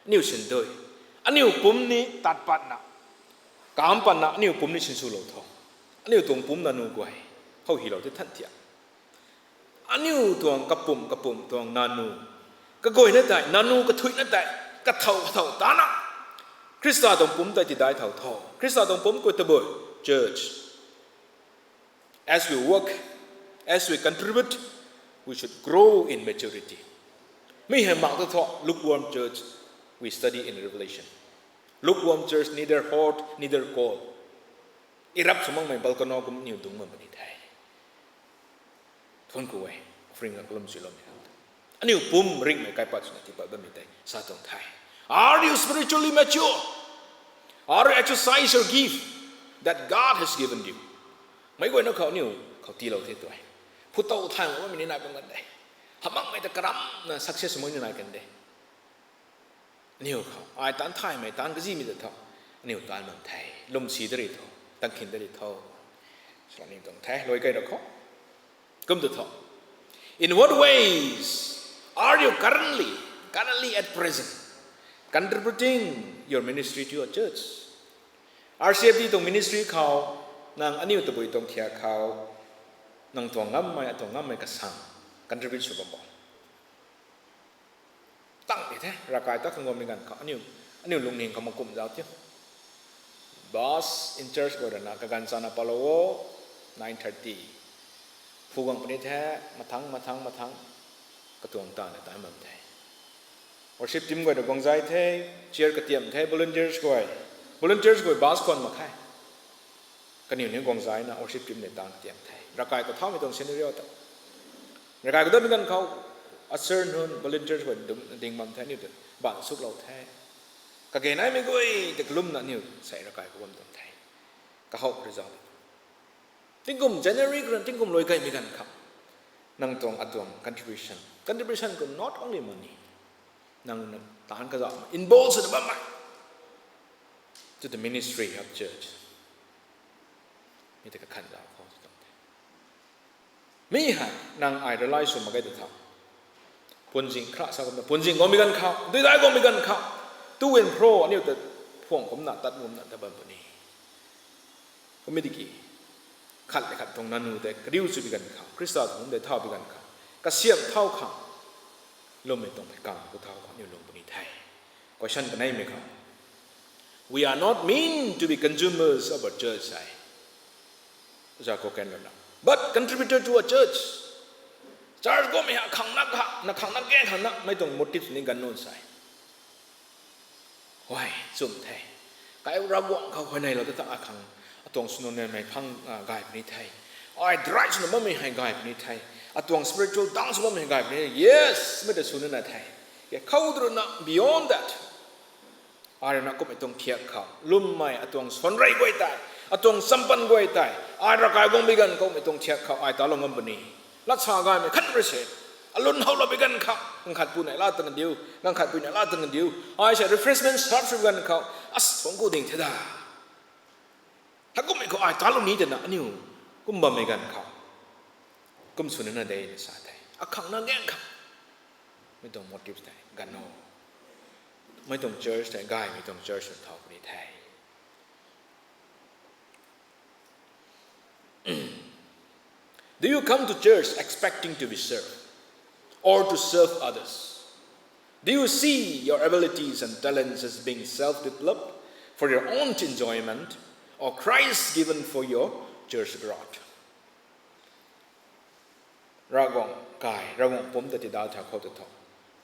Aniu sin dui. Aniu pumc ni tat patna, kam patna aniu pumc ni sinswlou tho. Aniu tuang pumc nanu guay, how hilou tei than thiak, aniu tuang kapumc, kapumc tuang nanu, kaguayna tei, nanu kathuicna tei, kathau kathau tana, Khrista tuang pumc tei tidai thau tho. Khrista tuang pumc khou tabui, church, as we work, as we contribute, we should grow in maturity. Mi hei mak ta tho, lukewarm church, we study in Revelation. Lukewarm church, neither hot, neither cold. Erupt sw makmei volcano kum aniu dungc bam puni the. Thuanc ku e, offering khang kalum suiloumei khang ta, aniu pumc ringhmei kaipat swna tii pat bammei tei sa tuang the. Are you spiritually mature? Are you exercise your gift that God has given you? Meic guayna khou aniu khou tiilou the tu e. Phu tow thay mak bammei ni nai bam kan de. Hamh makmei ta karamna success mak ni nai kan de. Aniu khou ai taanc thaymei, taanc kazimei ta tho, aniu taanc bam the. Lwm si da ri tho, taanc khin da ri tho, sw ni tuang the. Luai key ra khou, kum ta tho, in what ways are you currently, currently at present, contributing your ministry to your church? R C F T tuang ministry khou, nang aniu tabui tuang thiak khou, nang tuang ngammei, atuang ngammei kasang contribute sw bam bo? Tang di the, ravkai ta khang guangmei ganv khou aniu, aniu lungning khou makumh zauc tiu. Bus in-charge guay rui na kaganv chana patlou o, nine thirty. Phu guang puni the, mathangc, mathangc, mathangc, katuang tana taanc bam the. Worship team guay rui guang zay the, chair katiam the, volunteers guay, volunteers guay bus khwan mak khe. Kaniw ni guang zayna worship team ni taanc katiam the. Ravkai khou thaumei tuang scenario ta, ravkai khou datmei ganv khou, usher nunc, volunteers guay ding bam the, aniu ta baan suklou the. Kage naimei guay ta kalumna aniu sei ravkai khou bam tuang the. Kahowh result. Tingkum January khou, tingkum luai keymei ganv khou, nang tuang atuang contribution, contribution khou not only money, nang na taanc kazauhmei, involve swna bammei to the ministry of church, mi ta kakhan zauc khou tw tuang the. Mi hei nang ai rely sw mak ge ta tho, Puanzing khra sa kumna puanzing guangmei ganv khou, duidai guangmei ganv khou, tu and fro aniu ta phuang kumna tat ngumna ta bam puni. Kumna tiki, khat le khat tuang nanu tei kariu sw bi ganv khou, Khrista tuang de thau bi ganv khou, kasiam thau khang, lwmmei tuang phey kang ku thau khang aniu lung puni the. Question kaneimei khou, we are not meant to be consumers of a church, ai. Za ko ken lana, but contributor to a church. Church guangmei ha khang nak ha, na khang nak ge khang nak, mei tuang motive ni ganv nunc sai. Huay, chum the. Kai Ravguangc khou huayneylou ta ta akhang, atuang swnunnamei phang, ah, gay puni the. Ai dry swna bammei hei gay puni the. Atuang spiritual down sw bammei hei gay puni the. Yes, mei ta sw nina the. Ke khou druna beyond that. Ai rui na kummei tuang thiak khou, lwmmei atuang swan rey guay tei, atuang champan guay tei, ai ravkai guang bi ganv khou mei tuang thiak khou ai talou ngam puni. Lat sa gaymei khat rui se, alun howlou bi ganv khou, ganv khat pu nei la tan diu, ganv khat pui nei la tan diu, ai se refreshment serve sw bi ganv khou, as, thuang ku ding the da. Hei kummei khou ai talou ni twna aniu kum bammei ganv khou, kum sw nina de na sa the. Akhang na gaeng khang, mei tuang motive tei ganv o. Mei tuang church tei gaymei tuang church sw thau puni the. Do you come to church expecting to be served or to serve others? Do you see your abilities and talents as being self-developed for your own enjoyment or Christ given for your church growth? Ravguangc kai, Ravguangc pumc ta tidau thau khou ta tho,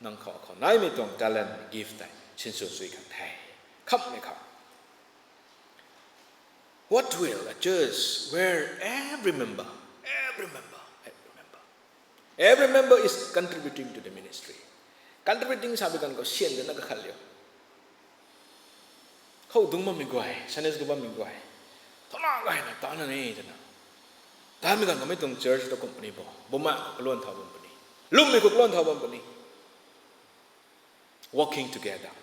nang khou khou naimei tuang talent, gift tei sinsw sui khang the. Khamhmei khou, what will a church where every member, every member, every member, every member is contributing to the ministry? Contributing sa bi ganv khou syan dana kakhat liu. Khou dungc bammei guay, Sunday school bammei guay, thouna gayna tana ne twna, tanmei ganv khou mei tuang church ta kum puni bo, bumaengh khou kaluan thau bam puni, lwmmei khou kaluan thau bam puni. Working together.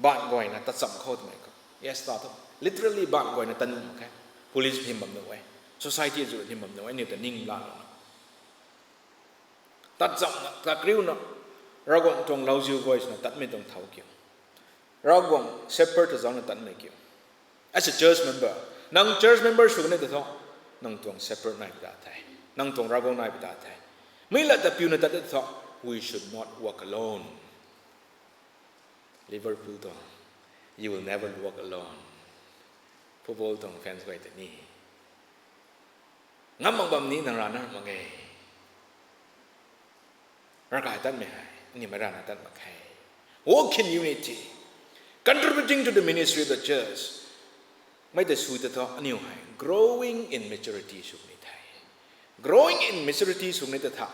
Baanc guayna tat cham khou twmei khou, yes, ta thu, literally baanc guayna tat nuh mak khe. Police hym bam nuh e, society zu hym bam nuh e, aniu ta ning lana tat chamna, tat kariuna, Ravguangc tuang lauziu guay swna tatmei tuang thau kiu. Ravguangc shepherd ta zauna tatmei kiu. As a church member, nang church member sw kanei ta thu, nang tuang shepherd nai pi ta the, nang tuang Ravguangc nai pi ta the. Mi lat ta piuna tat ta thu, we should not walk alone. Liverpool tuang, you will never walk alone. Football tuang fans guay tei ni, ngam mak bam ni nang rana mak e. Ravkai tatmei hei aniu mei rana tat mak khe. Walk in unity, contributing to the ministry of the church. Mei ta sw ta thu aniu hei growing in maturity sw ni the. Growing in maturity sw ni ta tha,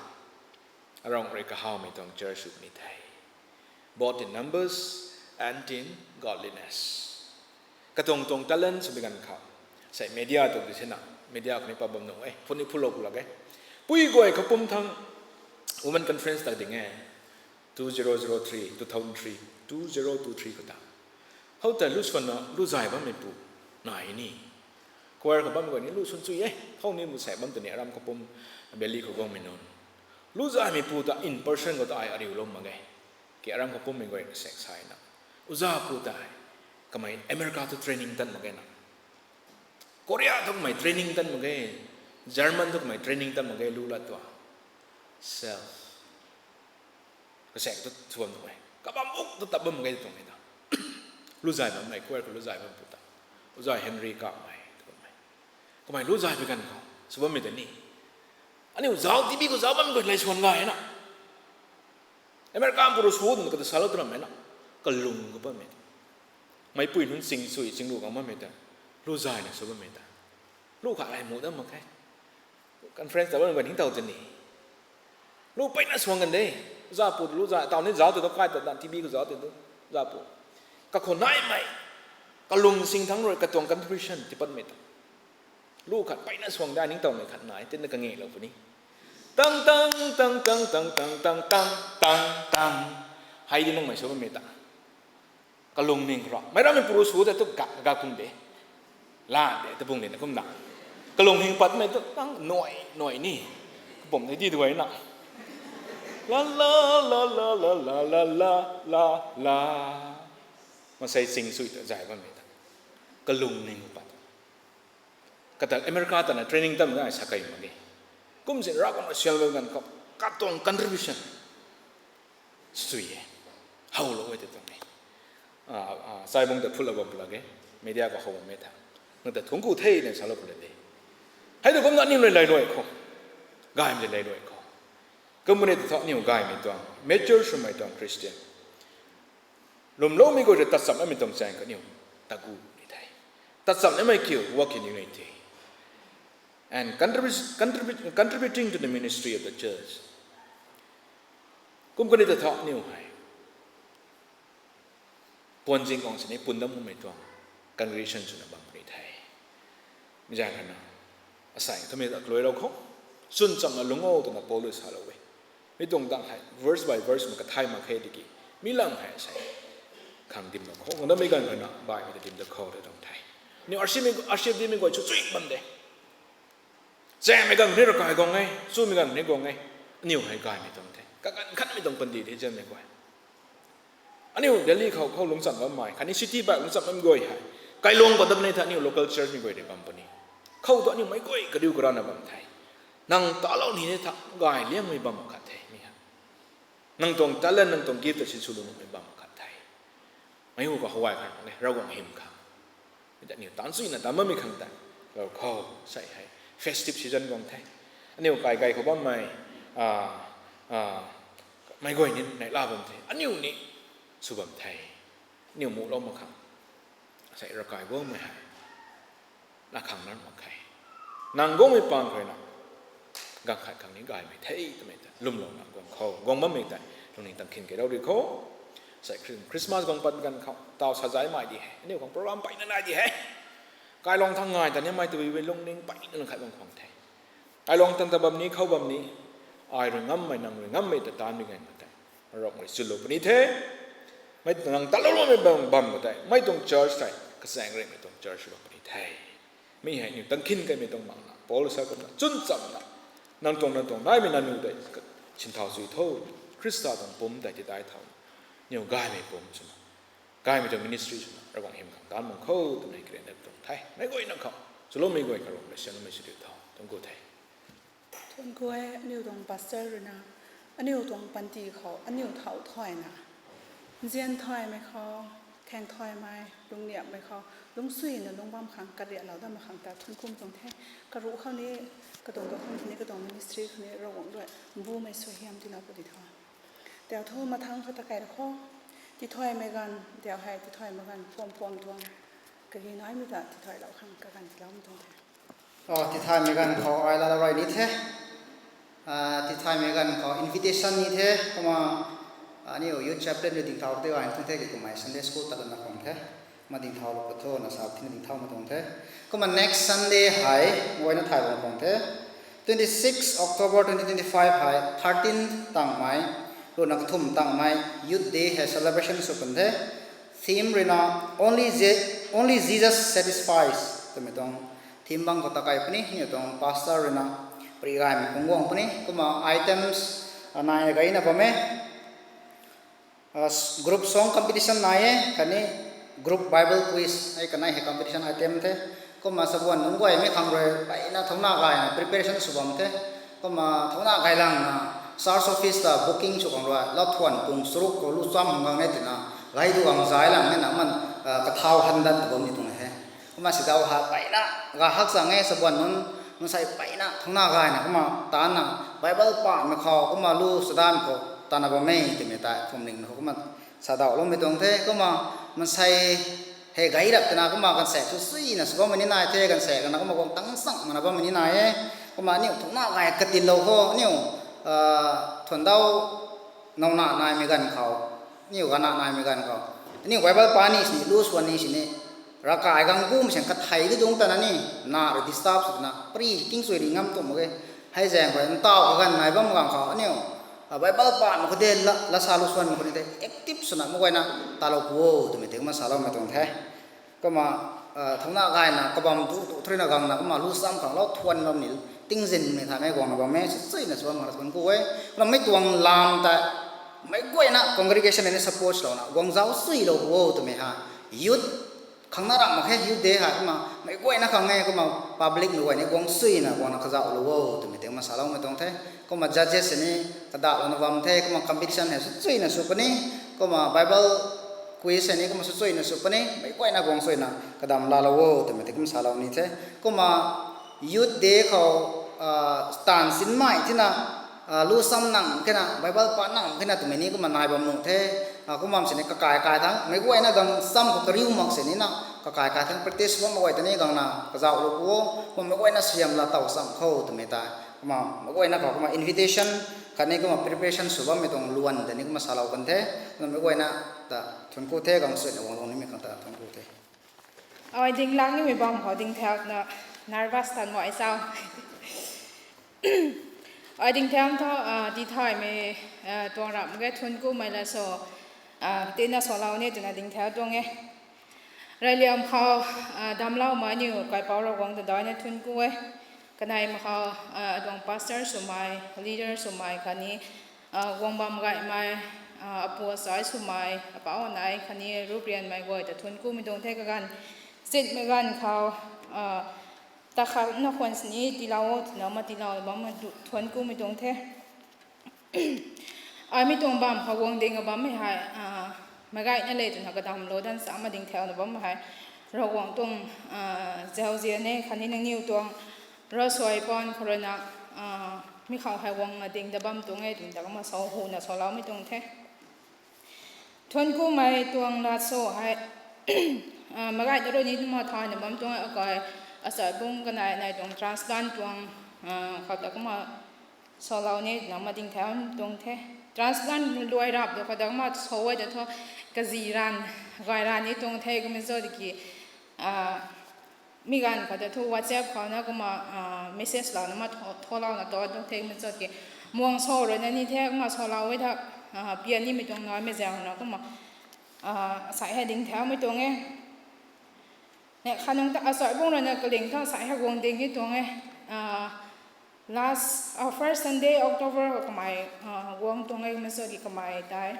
arang rui kahawmei tuang church sw ni the, both in numbers and in godliness. Katuang tuang talent sw bi ganv khou, sei media tuang di sina, media khou ni pa bam nuh e, phun ni phulou ku lak e. Pui guay khou pum thang women conference ta ding e, two zero zero three, two thousand three, two zero two three khou ta. How ta lu swanna lu zay bammei pu nai ni. Choir khou bammei guay ni lu swan chui e, khou ni mu sei bam twni aram khou pum, valley khou guangmei nunc, lu zaymei pu ta in person khou ta ai ariulou mak e. Ke aram khou pummei guay na sek sa na, uza pu tei, kamei America thu training tan mak ge na, Korea thu kamei training tan mak ge, German thu kamei training tan mak ge, lu lat tua, self, kasek tu sw bam tu e, kabam uk tu tap bam mak ge tuang e ta. Lu zay bammei, choir khou lu zay bam pu ta, uza Henry kamei tu bammei, kamei lu zay bi ganv khou sw bammei ta ni, aniu zauc T V khou zauc bammei guay lei swan gay na, America pu rui sw twna kata salou tu rammei na, kalung khou bammei ta, meicpui nunc ching sui ching lu gang bammei ta, lu zayna sw bammei ta, lu kha lei mu dam mak khe. Conference ta bammei guay ning tow tini, lu peyna suang kan de. Zapu lu zay taw ni zauc tei tu kai ta dan T V khou zauc tei tu, zapu, kakhou naimei, kalung sing thangc rui katuang contribution tipatmei ta, lu khat peyna suang dai ningtowmei khat nai, tina kangelou puni. Tang tang tang tang tang tang tang tang tang tang, hei di nangmei sw bammei ta, kalungning khou ra meic rammei puru sw tei tu gak gak pung de, la de tabung de na kumna, kalungning patmei tu tang nuai nuai ni, kapumc tei di duay na, La la la la la la la la la la. Masei sing sui ta zay bammei ta. Kalung ning pat. Kata America ta na training tam na sa kai mak e. Kum sin Ravguangc na sial bam ganv khou katuang contribution sui e. How lou e te tuang e. Sai bung ta phulou bam pula ge. Media khou how bam e tha. Nang ta thungc ku the na salou pula de. Hei tu kumna aniu le lai luai khou. Gaymei le lai luai khou. Company ta tho aniu gaymei tuang. Mature swmei tuang Christian. Lwmloumei guay rui tatcham namei tuang chaeng kaniw taku ni the. Tatcham namei kiu work in unity. And contribu-, contribu-, contributing to the ministry of the church. Kum kani ta tho aniw hei. Puanzing kang sini pundam kummei tuang congregation swna bam puni the. Mi zaeng khatna, asei thumei ta kaluailou khou, chwn chamna lungc o twna Paul rui salou e. Mi tuang tang hei verse by verse ma kathay mak khe tiki, mi lang hei asei khang dimlou khou, nang da mi ganv khatna baihmei ta dim da khou ta tuang the. Aniw arship mi, arship di mi guay chu chuy bam de. Chaengmei ganv ni ravkai guang e, chumei ganv ni guang e. Aniw hei gaymei tuang the. Kaganv khatmei tuang panty the chaengmei guay. Aniu Delhi khou, khou lungcham bammei khatni city baih lungcham bam guay hei, kailuang pat dat ni tha aniu local church mei guay rui bam puni. Khou tu aniu meic guay kariu karana bam the. Nang talou ni ni tha gay liangmei bam khat the mi hei. Nang tuang talent, nang tuang gift ta sinsw lungmei bam khat the. Meic hu khou hawai khang ne, Ravguangc hym khang. Mi ta aniu taanc chuina tan bammei khang tei, lou khou, sei hei festive season guang the. Aniu kai gay khou bammei, meic guay ni neihla bam the. Aniu ni sw bam the. Aniu muhlou mak khang, sei ravkai guangmei hei na khang nar mak khe. Nang guangmei pang khou rui na, ganv khat khang ni gaymei the twmei ta lwmlouna guang khou, guang bammei tei lungning tang khin kei rau ri khou. Sei Christmas guang pat ganv khou taw sa zaymei di hei, aniu khang program peyna nai di hei. Kailuang thang ngai ta nimei tabui lungning peyna nang khat guang khwang the. Kailuang tang ta bam ni, khou bam ni, ai rui ngammei, nang rui ngammei ta taanmei ganv khou tei, Ravguangc rui chulou puni the. Mei nang talou loumei bam, bam khou tei, mei tuang church tei kachaeng rimei tuang church bam puni the. Mi hei aniu tang khin kaimei tuang makna, Paul sa kumna chwn chamna, nang tuang, nang tuang naimei nanu tei sinthau chui tho, Khrista tuang pumc tei tidai thau, aniu gaymei pumc swna, gaymei tuang ministry swna Ravguangc hym khang taanv bam khou twmei karian dat tuang the. Meic guayna khou chuloumei guay kha Ravguangc rui sianloumei sw diu tho, thungc ku the. Thungc ku e, aniu tuang pastor rui na, aniu tuang panty khou aniu thau thayna, nzian thaymei khou, kheng thaymei, lungniamhmei khou lungcsuina lungc bam khang kariatlou dat mak khang ta thuanc ku tuang the. Karuh khou ni, katuang kakhun khou ni, katuang ministry khou ni Ravguangc rui mbumei suaihiam tiilou pw di tho. Tau thu mathangc khou ta kai ra khou, tithaymei ganv, tau hei tithaymei ganv phuam phuam tuang, kagi naimei ta tithaylou khang kaganv tiiloumei tuang the. Tithaymei ganv khou ai laalou rey ni the. Tithaymei ganv khou invitation ni the, kumna aniu youth chaplain rui dingthau tei gay tuang the, ki kummei Sunday school ta lana khwang the. Kumna dingthaulou pat tho na sa thina dingthau mak tuang the. Kumna next Sunday hei guayna thay bam khwang the. Twenty six October twenty twenty five hei thirteen tangmei, ruhna kathumh tangmei Youth Day hei celebration sw pun the. Theme rui na, Only Je-, Only Jesus Satisfies twmei tuang theme bang khou ta kai puni, aniu tuang pastor rui na pri gaymei kung guang puni. Kumna items nai gayna bam e. Group song competition nai e, khatni group Bible quiz hei kanei hei competition item the. Kumna sabuan nunc guay mi khang rui peyna thauna gayna preparation sw bam the. Kumna thauna gay langna church office ta booking sw khang rui lau thuan pung charuk khou lu cham khang gang e twna, gay tu gang zay lang e na man, kathau han dat bam ni tuang he. Kumna sidau ha peyna ga hak chang e, sabuan nunc, maansei peyna thauna gayna kumna taanna Bible pamei khou kumna lu sadan khou tana bam e twmei tei phwamling khou kumna sadauhloumei tuang the. Kumna maansei hei gay rap twna kumna ganvsaekc sw suina sw bammei ni nai the, ganvsaekc kana kumna guang tang chang mana bammei ni nai e. Kumna aniu thauna gay katinlou khou aniu thuandau nauna naimei ganv khou, aniu gana naimei ganv khou, aniu Bible pa ni sini, lu swan ni sini, ravkai gang kum sin kathei di dungc tana ni, na rui disturb swna pri king sui ri ngam tuang mak ge. Hei zaeng khou ntau kaganv nai bam gang khou aniu Bible pamei khou de, lasa lu swan khou ni tei active swna mak guayna talou pu o twmei tei kumna saloumei tuang the. Kumna thauna gayna kabam tu tu thurina gangna kumna lu cham khang lau thuan bam ni tingzinmei thaymei guangna bam e, suina sw mak ra thuanc ku e. Kumna mei tuang lam ta meic guayna congregation ni support louna guang zauc suilou o twmei ha. Youth khang na ram mak khe, youth day ha, kumna meic guayna khang e, kumna public mei guay ni guang suina guangna kazauhlou o twmei tei kumna saloumei tuang the. Kumna judges ni kadalouna bam the, kumna competition hei suina sw puni, kumna Bible quiz hei ni kumna suina sw puni, meic guayna guang suina kadam laalou o twmei tei kumna salou ni the. Kumna youth day khou, ah, taanv sinmei thina, ah, lu sam nang kena, Bible pa nang kena twmei ni kumna nai bam nuh the. Ah, kumna sini kakai kai thang, meic guayna gang sam khou kariu mak sini na, kakai kai thang practice bam guay ta ni gangna kazauhlou o, kumna meic guayna siam la taw sam khou twmei ta. Kumna meic guayna khou kumna invitation, khatni kumna preparation sw bammei tuang luan ta ni kumna salou kan the, kumna meic guayna ta thuanc ku the, gang suina guanglou nimei khang ta thuanc ku the. Ai dinglang nimei bam khou ding thau na nervous tan mai sau. Ai ding thau tho, ah, ti thaymei, ah, tuang ram ge thuanc kumei la so, ah, tina salou ni twna ding thau tuang e. Reyliam khou, ah, damcloumei aniu kaipouc Ravguangc ta daina thuanc ku e. Kanei mak khou, ah, atuang pastor swmei, leader swmei khatni, ah, guang bam gaymei, ah, apu asai swmei, apouc anei khatni ruprianmei guay ta thuanc kumei tuang the kaganv. Sitmei ganv khou, ah, ta khat na khwan sini tiilou o twna ma tiilou bam thuanc kumei tuang the. Ai mi tuang bam khou guang ding a bammei hei, ah, meic guayna le twna kadamlou dan sa ma ding thauna bammei hei, Ravguangc tuang, ah, zauzian e khatni nangniw tuang ravsuai pan khou ruina, ah, mi khou hei guangna ding da bam tuang e twna kumna sa huna saloumei tuang the. Thuanc kumei tuang lat so hei, ah, meic guayna rui ni twna thayna bam tuang e, akai, asai bung kanei nai tuang transplant tuang, ah, khou ta kumna salou ni twna ma ding thau tuang the. Transplant luai rap tu khou ta kumna sa e ta thu, kazi ranv, gay ranv ni tuang the kumna sa tiki, ah, mi ganv khou ta thu WhatsApp khou na kumna, ah, message louna ma tho, tholouna ta tuang the kumna sa tiki, muang sa ruina ni the kumna salou e ta, ah, pian nimei tuang naimei zaeng na kumna, ah, asai hei ding thaumei tuang e. Ne khanung ta asai bung ruina kaling ta asai hei guang ding ni tuang e. Ah, last, ah, first Sunday October khou kamei, ah, guang tuang e kumna sa tiki kamei tei,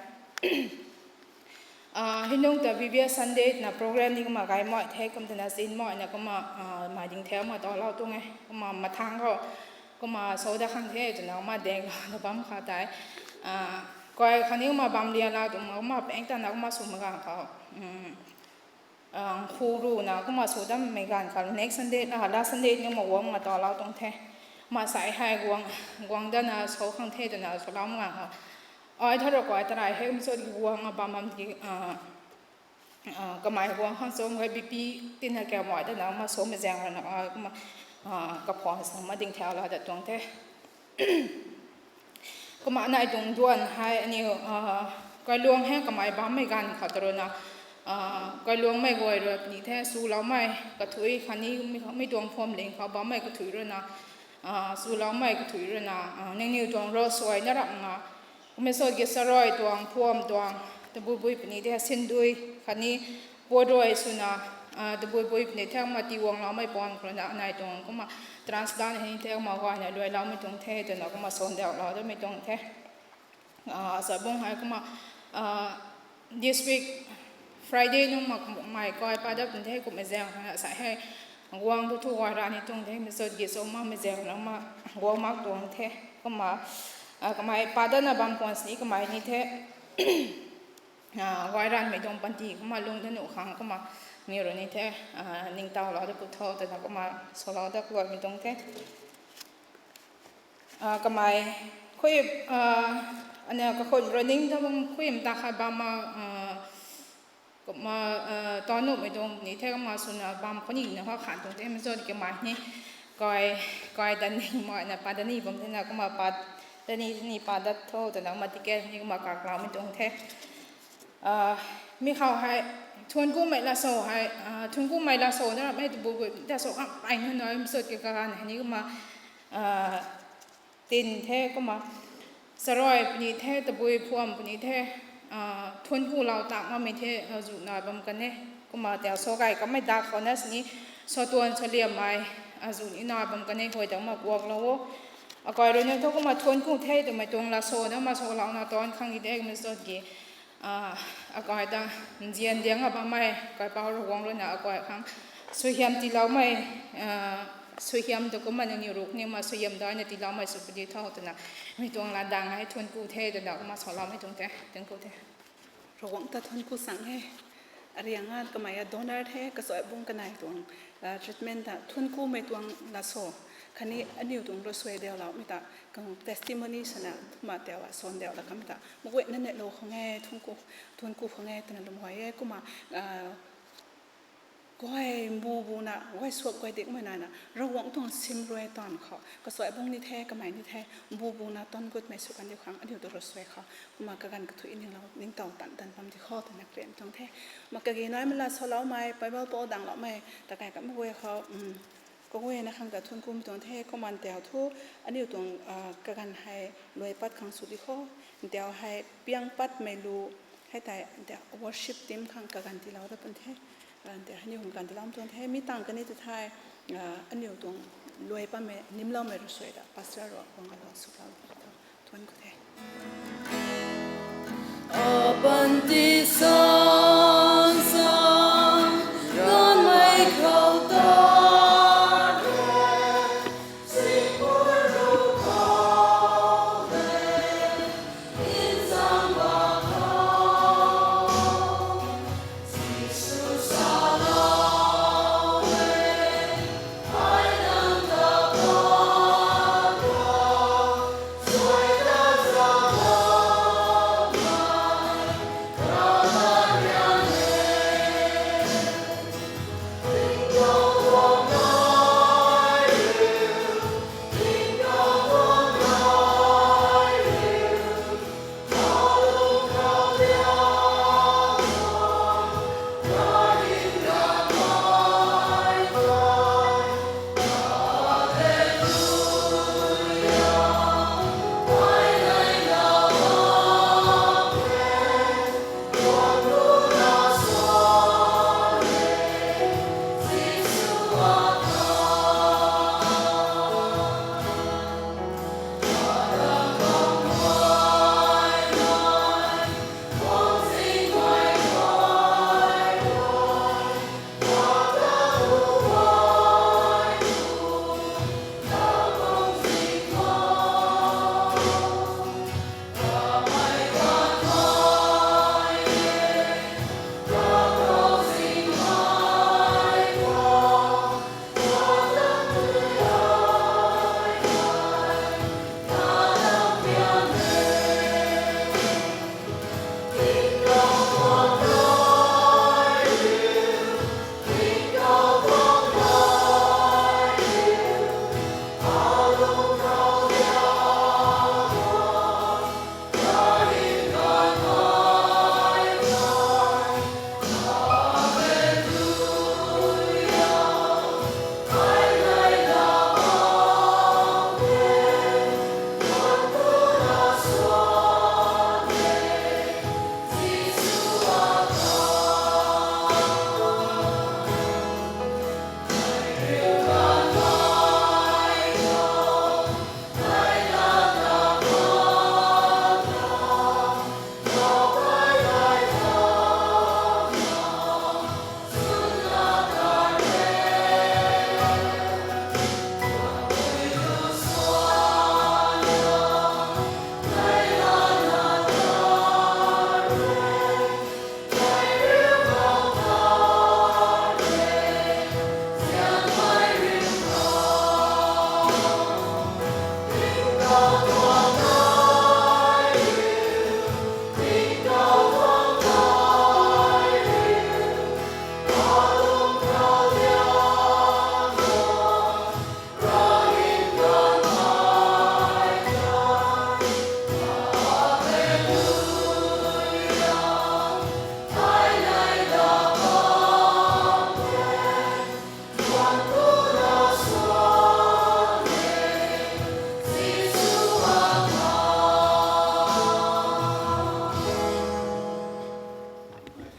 ah, hinung ta V B S Sunday twna program ni kumna gaymei the kum twna sinmei na kumna, ah, mei ding thau ma talou tuang e. Kumna mathang khou kumna sa dat khang the twna kumna deng lou na bam khou tei, ah, kai khatni kumna bam lialou tuang kumna pang tana kumna sw mak ganv khou, um, ah, khu runa kumna sw dammei ganv khou next Sunday, ah, last Sunday ni kumna guang ma talou tuang the. Kumna asai hei guang, guang dana sa khang the twna salou mak ganv khou, ai tharu kai tarai hei kumna sa tiki guang a bam bam tiki, ah, ah, kamei guang khang cham hei B P tina kamei dana kumna samei zaeng ruina, ah, kumna, ah, kaphang sa ma ding thau la dat tuang the. Kumna nai tuang duan hei aniu, ah, kailuang hei kamei bammei ganv khou ta ruina, ah, kailuangmei guay rui puni the, swloumei kathui khatni mi, mi tuang phuamling khou bammei kathui ruina, ah, swloumei kathui ruina, ah, nangniw tuang ravsuai na ram nga, kumna sa tiki sarui tuang, phuam tuang, tabui bui puni the, sindui khatni puat rui swna, ah, tabui bui puni the, kumna tiiguangloumei pan khou ruina nai tuang kumna transplant hei the kumna guayna luailoumei tuang the twna kumna sandauhlou damei tuang the. Ah, asai bung hei kumna, ah, this week Friday nung ma kamei kai pa dat pun the kumna zaeng khou asai hei guang thu thu guay ra ni tuang the, kumna sa tiki sa makmei zaeng na kumna guang mak tuang the. Kumna, ah, kamei pa datna bam khwan sini kamei ni the, ah, guay ranvmei tuang panty kumna lung da nuh khang kumna mi rui ni the, ah, ningtowlou da put tho twna kumna salou dat kaloumei tuang the. Ah, kamei, khui, ah, aniu kakhun rui ning ta bam khui mta khat bam ma, ah, kumna, ah, ta nuhmei tuang ni the kumna swna bam khou nina kha khan tuang the, kumna sa tiki kamei ni kai, kai dat ni mei na pa dat ni bam thena kumna pa dat ni, ni pa dat tho twna kumna ticket ni kumna kakloumei tuang the. Ah, mi khou hei, thuanc kumei la so hei, ah, thuanc kumei la so na rammei tabui bui ta so khang ai na nai kumna sa tiki kaganv hei ni kumna, ah, tin the kumna, sarui puni the, tabui phuam puni the, ah, thuanc kulou tak makmei the, ah, zu nai bam kan e. Kumna ta sa gay kamei dak khou na sini, sa tuan sa liammei, azuh ni na bam kanei huay ta kumna kuaklou o. Akai rui ni thu kumna thuanc ku the twmei tuang lat sa na ma salouna tan khang i de, kumna sot ki, akai ta nzian diang a bammei kaipouc Ravguangc rui na akai khang suaihiam tiiloumei, suaihiam ta kumna nangniw ruc ni ma suaihiam daina tiiloumei sw puni tho twna, mi tuang latdang hei thuanc ku the twna kumna saloumei tuang the, thuanc ku the. Ravguangc ta thuanc ku sang e. Ariang a kamei a donor the, kasuai bung kanei tuang treatment ta thuanc kumei tuang lat sa. Khatni aniu tuang rasuai dauloumei ta, testimony swna kumna tau a san dau la kamei ta maguayna neilou khang e, thuanc ku khang e twna lwm huay e. Kumna guay mbu buna guay suak guay dikmei naina Ravguangc tuang sim rui taanv khou kasuai bung ni the, kamei ni the, mbu buna tan gutmei sw kan diu khang aniu tu rasuai khou kumna kaganv kathuic ningtow tan tan bam di khou twna karian tuang the. Ma kagi naimei lat saloumei, Bible pou dangloumei ta kai kamei guay khou kaguayna khang ta thuanc kumei tuang the. Kumna tau thu aniu tuang kaganv hei luai pat khang sw di khou, tau hei piang patmei lu hei tei worship team khang kaganv tiilou da pun the. Tau aniu khang kaganv tiiloumei tuang the. Mi tang kani tu thei aniu tuang luai patmei nimloumei rasuai ta pastor rui guang alou sw tau thuanc ku the. Apanti san san ganmei khou ta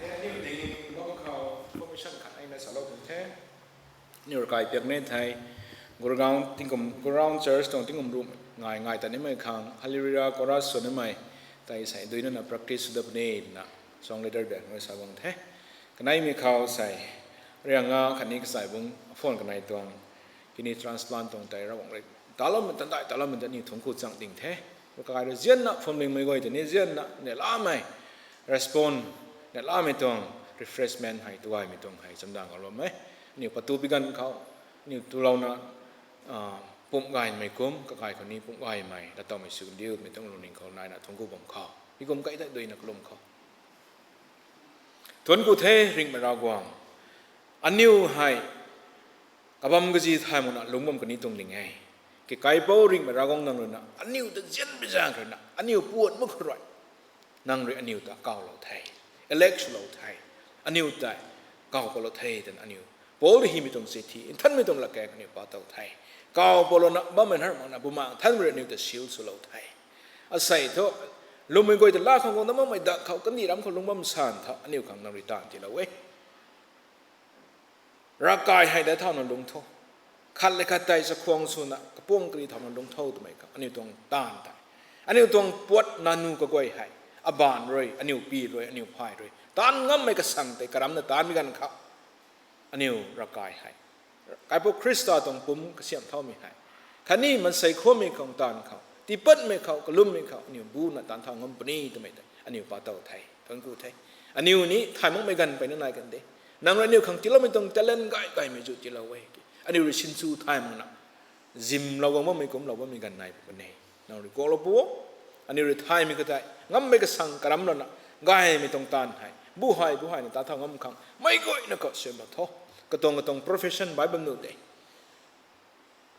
Aniu ding bam khou information khat aina salou tuang the. Aniu ravkai piak ni thei, Gurgaon tingkum, Gurgaon Church tuang tingkum ruh ngai ngai ta nimei khang Hallelujah chorus sw nimei tei sei dui nana practice sw da puni twna song leader bang rui sa guang the. Kaneimei khou sei Rianga khatni Kachaibung phone kanei tuang kidney transplant tuang tei Ravguangc rui taloumei tandai taloumei ta aniu thuanc ku chang ding the. Kakai rui zianna phwamlingmei guay tei ni zianna neihlamei respond, neihlamei tuang refreshment hei tugaymei tuang hei chamdan khou lwm e. Aniu patu pi ganv khou aniu tulouna pumh gaymei kum kakai khou ni pumh gaymei latowmei sw kandiumei tuang lungning khou naina thuanc ku bam khou mi kum kai tei duina kalum khou thuanc ku the. Ringhmei Ravguangc, aniu hei kabam kazi thay makna lungc bam kani tuang ding e. Kakaipouc Ringhmei Ravguangc, nang ruina aniu ta zian bizaeng ruina aniu puan mak khou rui nang rui aniu ta kawlou the, elect swlou the, aniu tei kaw palou the twna aniu Paul rui hymei tuang chithi nthanmei tuang latkaeng aniu pa tow the. Kaw palouna bammei har makna Bumaengh Nthanmei rui aniu ta seal swlou the. Asei thu lwmmei guay ta la khang guangna makmei dak khou kandih ram khou lungc bam san tha aniu khang nang rui taanv tiilou e. Ravkai hei dai thauna lungc tho, khat le khat tei chakhwang swna kapuang kari thauna lungc tho twmei khang aniu tuang taanv tei, aniu tuang puat nanu kaguay hei abaanv rui, aniu pi rui, aniu phay rui taanv ngammei kasang tei karamna taanvmei ganv khou aniu ravkai hei kaipouc Khrista tuang pumc kasiamh thaumei hei khatni mansei khuammei khang taanv khou, tiipatmei khou, kalummei khou aniu buna taanv thau ngam puni twmei tei aniu pa tow the, thuanc ku the. Aniu ni thay makmei ganv peyna nai kan de. Nang rui aniu khang tiiloumei tuang talent gay gaymei zu tiilou e. Aniu rui sinsw thay makna zimlou guang bammei kumlou bammei ganv nai puni. Nang rui kuaklou pu o. Aniu rui thaymei khou tei ngammei kasang karamlouna gaymei tuang taanv hei bu hei bu hei na taanv thau ngam khang meic guayna khou siamlou tho. Katuang katuang profession bai bam nuh de.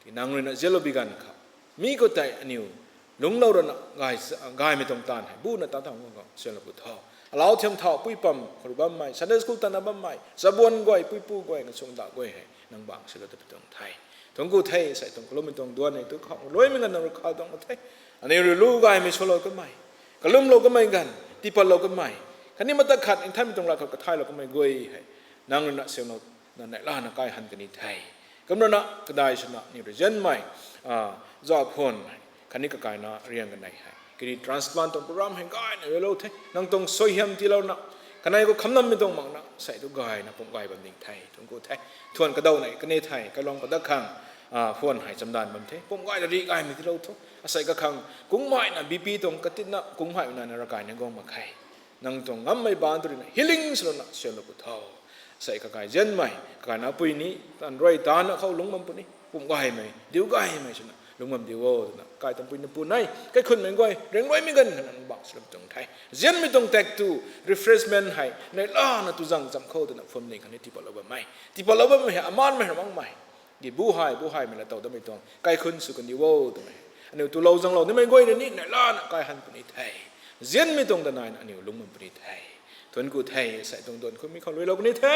Ti nang ruina zianlou bi ganv khou mi khou tei aniu lungclou rana gaymei tuang taanv hei buna taanv thau ngam khang siamlou pu tho. Alau thiam thau pui pam khou rui bammei, Sunday school tana bammei chabuan guay, puipu guay, ngasung da guay hei nang bang silou ta pi tuang the. Thuanc ku the. Sei tuang kalummei tuang duan hei tu khou luaimei nganv nang rui khau tuang the. Aniu rui lu gaymei swlou kamei, kalumlou kamei ganv tiipatlou kamei khatni mata khat nthanmei tuang lat khou kathailou kamei guay hei nang ruina siamlou na neihlana kai han kani the. Kumrana kadai swna aniu rui zianmei zauphun khatni kakaina Riang kanei hei kidney transplant tuang program hei gayna lulou the. Nang tuang suaihiam tiilouna kanei khou khamnammei tuang makna sei tu gayna pumh gay bam ding the. Thuanc ku the. Thuan kadaw nei kani the, kailuang padak khang phone hei chamdan bam the. Pumh gay ta rih gaymei tiilou tho. Asei kakhang kungmei na B P tuang katitna kungmei nana ravkai na guang mak khe. Nang tuang ngammei baanc tu ruina healing swlouna siamlou pu tho. Sei kakai zianmei kakaina pui ni tan rui tana khou lungc bam puni, pumh gaymei, diu gaymei swna lungc bam diu o twna kai tuang pui na pu nei kaikhunmei guay ringruaimei ganv khana nang bang swlou tuang the. Zianmei tuang tak tu refreshment hei neihlana tu zang cham khou twna phwamling khatni tiipatlou bammei, tiipatlou bammei hei amanmei ra makmei di bu hei bu heimei latow damei tuang kaikhun sw kan diu o twmei aniu tulou zanglou nimei guay rui ni neihlana kai han puni the. Zianmei tuang ta naina aniu lungc bam puni the. Thuanc ku the. Sei tuang duan khou mi khou luilou puni the.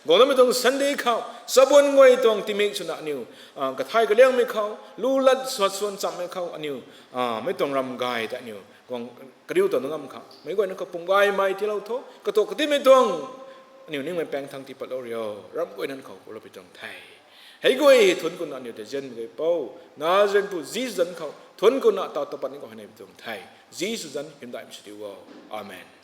Guangloumei tuang Sunday khou chabuan guay tuang tingmik swna aniu kathai kaliangmei khou lu lat suat suan chammei khou aniu mei tuang ram gay ta aniu guang kariu tuang ngam khang meic guayna khou pumh gaymei tiilou tho. Katuak katimei tuang aniu ningmei paeng thang tiipatlou rio, ram guay nunc khou kuloupui tuang the. Hei guay hei thuanc kuna aniu ta zianmei guay pou Nazarenpu Jisu zanc khou thuanc kuna taw tapat ni khou hei nei pi tuang the. Jisu zanc hymdaihmei sw diu o. Amen.